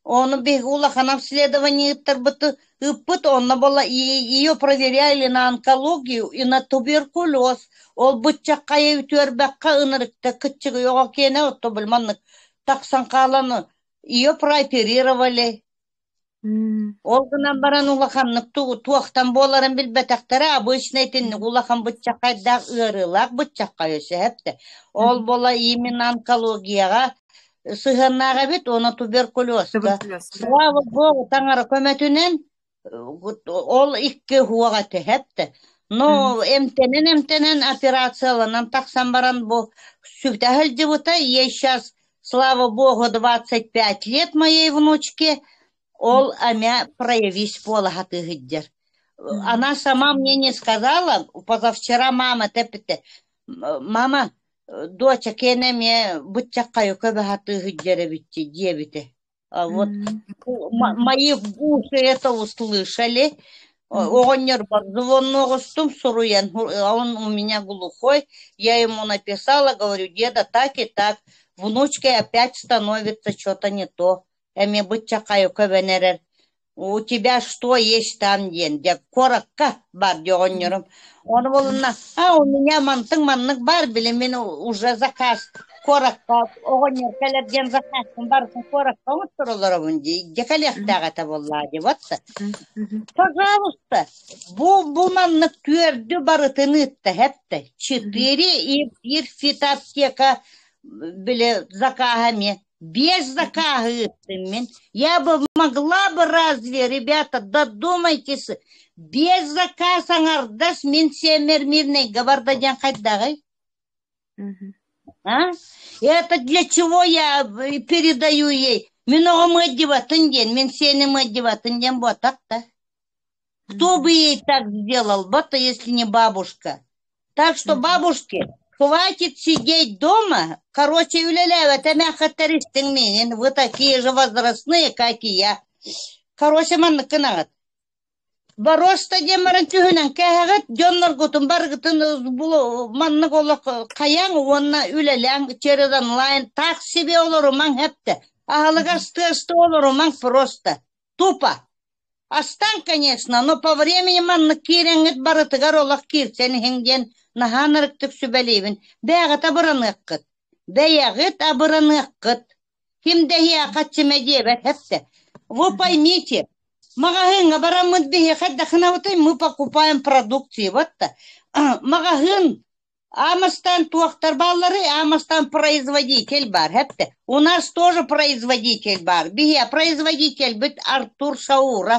Ону биһиги улахан обследование ыыттарбыт ыыппыт, онно буолла ее проверяли на онкологию и на туберкулез. Ол быччаххайы үтүөрбэххэ ынырыкта кыччыгый оҕо киэнэ отто били маннык тахсан хаалан ее прооперировали. Ол гынан баран улаханнык туохтан буоларын билбэтэхтэрэ, обычно итинник улахан быччаххайдаах ыарыылаах быччаххай өссө эптэ. Ол буола именно онкологияҕа сыһыаннаах эбит уонна туберкулезка. Слава Богу, таҥара көмөтүнэн ол икки уһуох этэ эптэ. Но эмтэнэн-эмтэнэн операцияланан тахсан баран бу сүтэ сылдьыбыта. Ей сейчас, слава Богу, 25 лет моей внучке, ол эмэ проявись буола сатыы сылдьар. Она сама мне не сказала, позавчера мама тэппитэ. Мама, доча киэнэ эмиэ быччаххайы көбө сатыы сылдьар эбитчи диэбитэ. А вот мои уши это услышали. Оҕонньорбор звонок суруйан, он у меня глухой, я ему написала, говорю, деда, так и так, внучкой опять становится что-то не то. Эмиэ быччаххайы көбөн эрэр. У тебя что есть там диэн дьэ куоракка бар дии оҕонньорум ону булунна а у меня мантыҥ маннык бар били мин уже заказ куоракка оҕонньор кэлэр диэн заказпын барытын куоракка оҥотторолоробун дии дьэ кэлиэхтээх этэ буоллаа дии вот пожалуйста бу бу маннык түөрдү барытын ыытта эптэ четыре и биир фитоаптека били закаһа эмиэ Без заказа ыыттым мин. Я бы могла бы разве, ребята, додумайтесь, без заказа аҥардас мин сиэммэр мирнэйгэ барда диэн хайдаҕый? А? Это для чего я передаю ей? Мин оҕом ыаддьыбатын диэн, мин сиэним ыаддьыбатын диэн буотах да. Кто бы ей так сделал, вот если не бабушка. Так что, бабушки, хватит сидеть дома. Короче, үлэлээбэт эмээххиттэр истиҥ миигин. Вы такие же возрастные, как и я. Короче, маннык гынаҕыт. Боруоста диэн баран түһүнэн кээһэҕит, дьонноргутун барыгытын маннык олох хайаҥ уонна үлэлээҥ через онлайн так себе олорумаҥ эптэ. Аһылык астыы-астыы олорумаҥ просто. Тупо. Астаан, конечно, но по времени маннык киирэҥҥит барытыгар олох киирсэн иһиҥ диэн наһаа ынырыктык сүбэлиибин. Бэйэҕит абыраныаххыт. Бэйэҕит абыраныаххыт. Ким да эһиэхэ чимэ диэбэт эптэ. Вы поймите, маҕаһыыҥҥа бараммыт биһиэхэ эрдэххинэбитий мы покупаем продукции вот-то. Маҕаһыын Амастан туохтар баалларый? Амастан производитель бар, эптэ. У нас тоже производитель бар. Биһиэ производительбит Артур Шаура.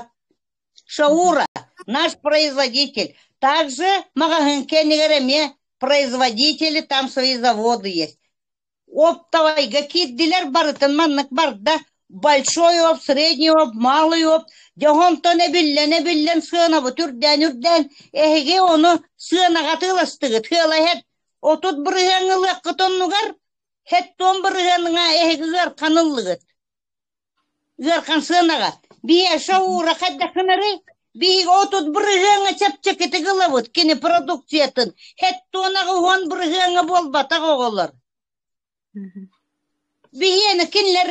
Шаура наш производитель. Также маҕаһыын кэннигэр эмиэ производители, там свои заводы есть. Оптовайга киирдилэр барытын маннык барда. Большой опт, средний опт, малый опт. Дьэ онтон эбиллэн-эбиллэн сыанабыт үрдээн-үрдээн эһиги ону сыанаҕа атыыластыгыт. Сыалаһэт 30% ылыаххыт оннугар хэт 10 бырыһыаҥҥа эһиги ыархан ыллыгыт. Ыархан сыанаҕа. Биһиэхэ уура хайдах гынарый? Биһиги 30 бырыһыаҥҥа чэпчэкитик ылабыт кини продукциятын. Хэт туонаҕа 10 бырыһыаҥҥа буолбатах оҕолор. Биһиэни кинилэр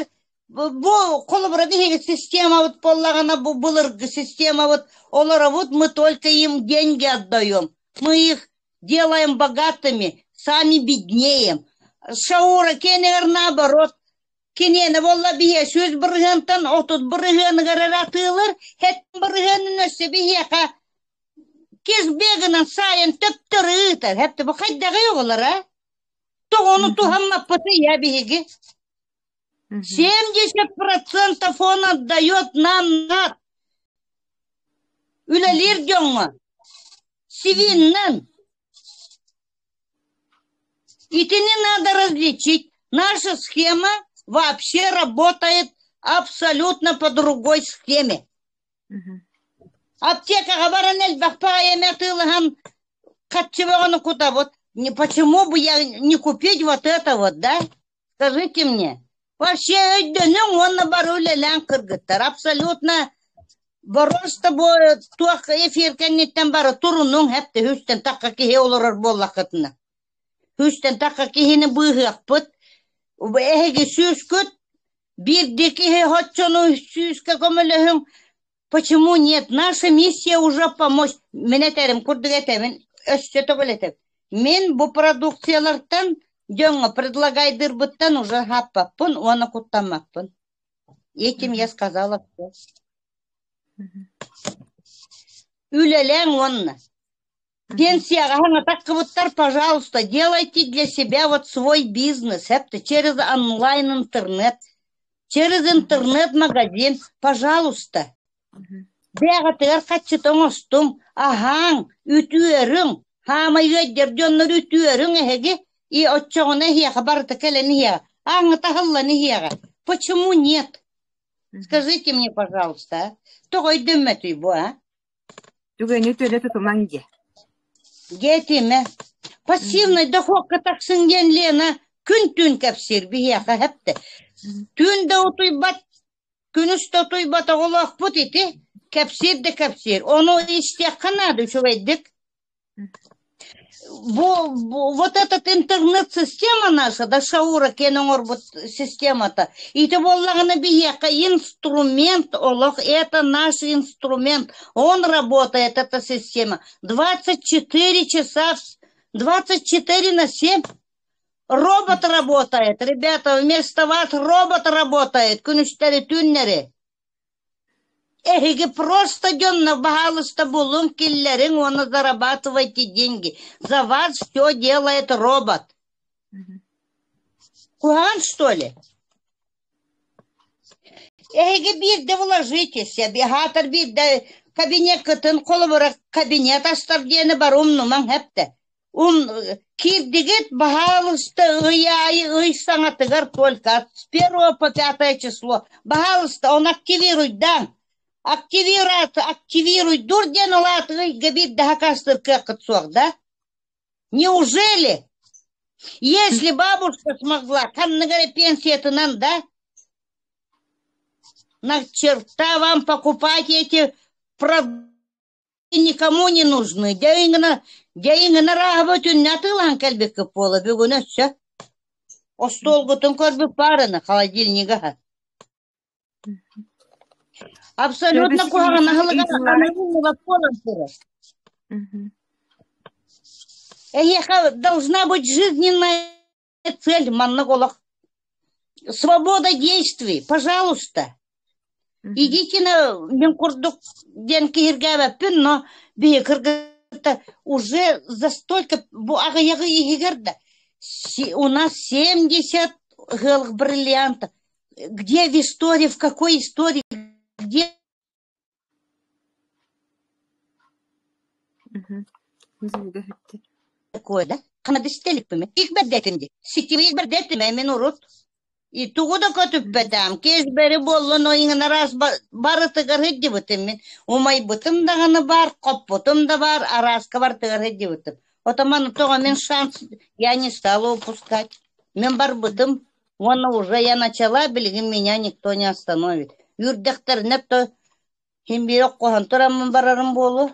бу холобура биһиги системабыт буоллаҕына бу былыргы системабыт олоробут мы только им деньги отдаем мы их делаем богатыми сами беднеем Шаура киэнигэр наоборот киниэнэ буолла биһиэ 100 бырыһыантан 30 бырыһыаныгар эрэ атыылыр хэт бырыһыанын өссө биһиэхэ кешбэгынан саайан төптөрү ыытар хэпте бу хайдаҕый оҕолор а тоҕону туһаммаппытый я биһиги 70% он отдает нам над үлэлиир дьоҥҥо сивиннэн Итини надо различить. Наша схема вообще работает абсолютно по другой схеме. Аптекаҕа баран элбэх баҕайы атыылаһан харчы кутабыт. Не, почему бы я не купить вот это вот, да? Скажите мне. Вообще өйдөнүҥ уонна бары үлэлээн кыргыттар. Абсолютно просто бу туох эфир кэнниттэн бары турунуҥ хэпте үстэн тахха киһи олорор буоллаххытына. Үстэн тахха киһини быыһыахпыт. Эһиги сүүскүт биирдии киһи хоччону сүүскэ көмөлөһүҥ. Почему нет? Наша миссия уже помочь. Мин этэрим курдук этэбин, өссө төгүл этэбин. Мин бу продукциялартан дьоҥҥо предлагайдыырбыттан уже хаппаппын уонна куттаммаппын. Этим я сказала все. Үлэлээҥ уонна. Пенсияҕа хаҥатаххыбыттар, пожалуйста, делайте для себя вот свой бизнес. Это через онлайн интернет, через интернет-магазин, пожалуйста. Бэҕэтигэр хаччыта оҥостуҥ, аһааҥ, үтүөрүҥ, хаамай ыаддьар дьоннор үтүөрүҥ эһиги и оччоҕуна эһиэхэ барыта кэлэн иһиэҕэ, ааҥҥыта аһыллан иһиэҕэ. Почему нет? Скажите мне, пожалуйста, а? Тоҕо өйдөммөтүй бу, а? Түгэни төлө тутумаҥ диэ. Диэтимэ. Пассивный дохуокка тахсыҥ диэн Лена күн-түүн кэпсиир биһиэхэ эптэ. Түүн да утуйбат, күнүс да утуйбат оҕолоохпут ити. Кэпсиир да кэпсиир. Ону истиэххэ наада үчүгэйдик. Бу, бу вот этот интернет-система наша, да Шаура киэн оҥорбут системата, ити буоллаҕына биһиэхэ инструмент олох, это наш инструмент, он работает, эта система, 24 часа, 24 на 7. Робот работает, ребята, вместо вас робот работает, күнүстэри түүннэри. Эһиги просто дьонно баһаалыста булуҥ киллэриҥ уонна зарабатывайте деньги. За вас все делает робот. Куһаҕан что ли? Эһиги биирдэ вложитесь, аһаатар биирдэ кабинеккытын холобура кабинет астар диэни бары умнумаҥ эптэ. Ум киирдигит, баһаалыста ый аайы ый саҥатыгар только с первого по пятое число. Баһаалыста, он активируйдаҥ. Активироваться, активируйдур диэн ол ааты ыйга биирдэ хакастыр кыаххыт суох, да? Неужели? Если бабушка смогла, ханнык эрэ пенсиятынан, да? На черта вам покупать эти продукты никому не нужны. Дьайыҥына, дьайыҥына рааһаба түннэ атыылаһан кэлбиккит буола бүгүн өссө. Остуолгутун көрбүт баарына холодильнига. Абсолютно куһаҕан аһылыга буолан турар. Эһиэхэ должна быть жизненная цель маннык олох. Свобода действий, пожалуйста. Идите на мин курдук диэн киһиргээбэппин, но биһи кыргыттар уже за столько бу аҕыйаҕы иһигэр да у нас 70 ыһыалых бриллиантов. Где в истории, в какой истории, где Звуга бүттэ. такое, да? Хана бистеликпин. Их бэрдэтим ди. Сетевые бэрдэтим, мин урут. И тугу да көтүппэтээм, киэсбэри буоллун ойуҥун араас барытыгар сылдьыбытым мин. Умайбытым даҕаны баар, хоппутум да баар, арааска барытыгар сылдьыбытым. Отоман тоҕо мин шанс я не стала упускать. Мин барбытым, уонна уже я начала, билигин меня никто не остановит. Үүрдэхтэринэ то син биир оххоһон тураммын барарым буолуо.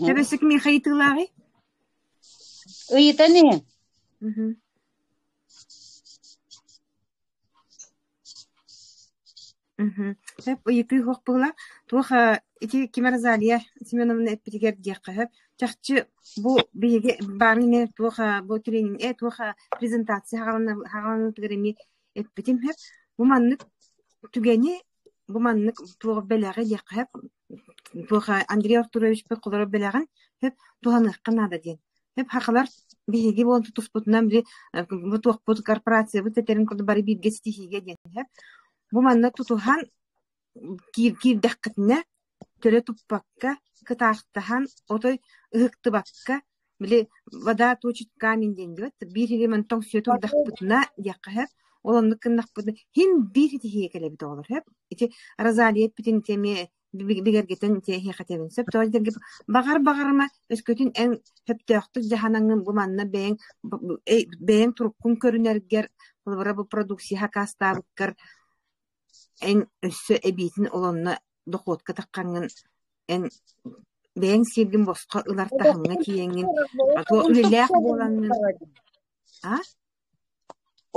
Төбөсүк миэхэ ыйытыылааҕый? Ыйытан иһин. Сөп ыйытыы суох буолла. Туох ити ким Розалия Семеновна эппитигэр диэххэ сөп. Чахчы бу биһиги баарын эмиэ туох бу тренинг туох презентация хаҕаланыытыгар эмиэ эппитим сөп. Бу маннык түгэни бу маннык туох бэлэҕи диэххэ сөп. Туох Андрей Артурович холоро бэлэҕин сөп туһаныахха наада диэн. Сөп хахалар биһиги буолан тутуспутунан били бу туохпут корпорациябыт этэрин курдук бары бииргэ ситиһиигэ диэн сөп. Бу манна тутуһан киирдэххитинэ төлө туппакка, кытаахтаһан, отой ыһыктыбакка, били вода точит камень диэн диэбит, биир иһи мантан сүө турдахпытына диэххэ сөп, ол оннук гыннахпытына син биир итиһиигэ кэлэбит оҕолор сөп. Ити Розалия эппитин ити эмиэ бигэргэтэн ити эһиэхэ этэбин сөп. Тоҕо диэтэргэ баҕар баҕарыма өскөтүн эн сөптөөхтүк дьаһанаҥҥын бу манна бэйэҥ бэйэҥ туруккун көрүнэргэр, холобура бу продукция хакаастаабыккар Эн өссө эбиитин ол онно дохуотка таххаҥҥын эн бэйэҥ сиэргин босхо ылар таһымҥа тиийэҥҥин үлэлээх буолаҥҥын а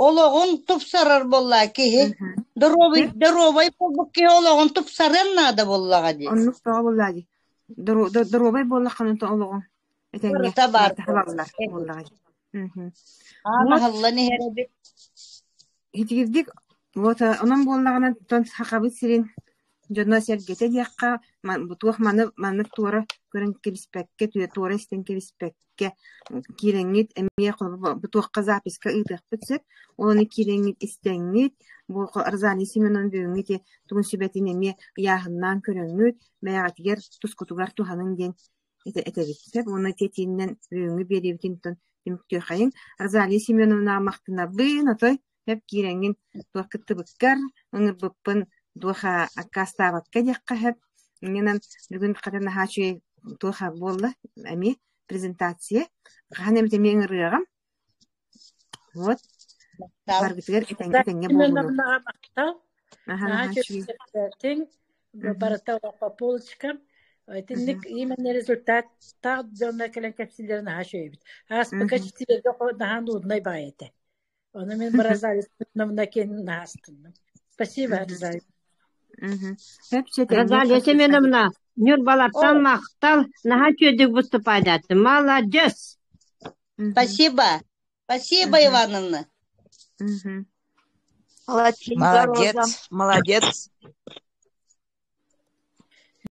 Олоҕун тупсарар буоллаа киһи. Доруобай, доруобай буолбут киһи олоҕун тупсарыан наада буоллаҕа дии. Оннук тоҕо буоллаа дии. Доруобай буоллаххына олоҕуҥ этэҥҥэ Барыта баар хабаллар буоллаҕа дии. Аан аһыллан иһэр эбит. Итигирдик вот онон буоллаҕына оттон Сахабыт сирин дьоно-сэргэтэ диэххэ туох маны маннык туора көрөн кэбиспэккэ, туора истэн кэбиспэккэ киирэҥҥит эмиэ бу туохха записка ыытыахпыт сөп. Ол ону киирэҥҥит истэҥҥит, бу Розалия Семеновна бүгүҥҥү ити тугун сүбэтин эмиэ ыйааһыннаан көрөҥҥүт, бэйэҕитигэр тускутугар туһаныҥ диэн этэбит. Сөп уонна итиэтиинэн бүгүҥҥү биэриибитин түмүктүөххэйиҥ. Розалия Семеновна махтанабын, отой Сөп киирэҥҥин туох кыттыбыккар, ыҥырбыппын туох аккаастаабакка диэххэ сөп. Иннинэн бүгүн хата наһаа үчүгэй туох буолла эмиэ презентация. Хаһан эмит эмиэ ыҥырыаҕым. Вот. Баргытыгар этэҥҥэ этэҥҥэ буолуну. Махтал. Наһаа үчүгэй барыта по полочкам. Итинник именно результат таах дьонно кэлэн кэпсииллэрин наһаа үчүгэйбит. Ааспыкка четвергэ наһаа нуднай баҕайы этэ. Ону мин Розалия киэн наһаастынным. Спасибо, Розалия. Розалия Семеновна, Нюрбалартан махтал, наһаа үчүгэйдик выступадаатын. Молодец! Спасибо. Спасибо, Ивановна. Молодец, молодец.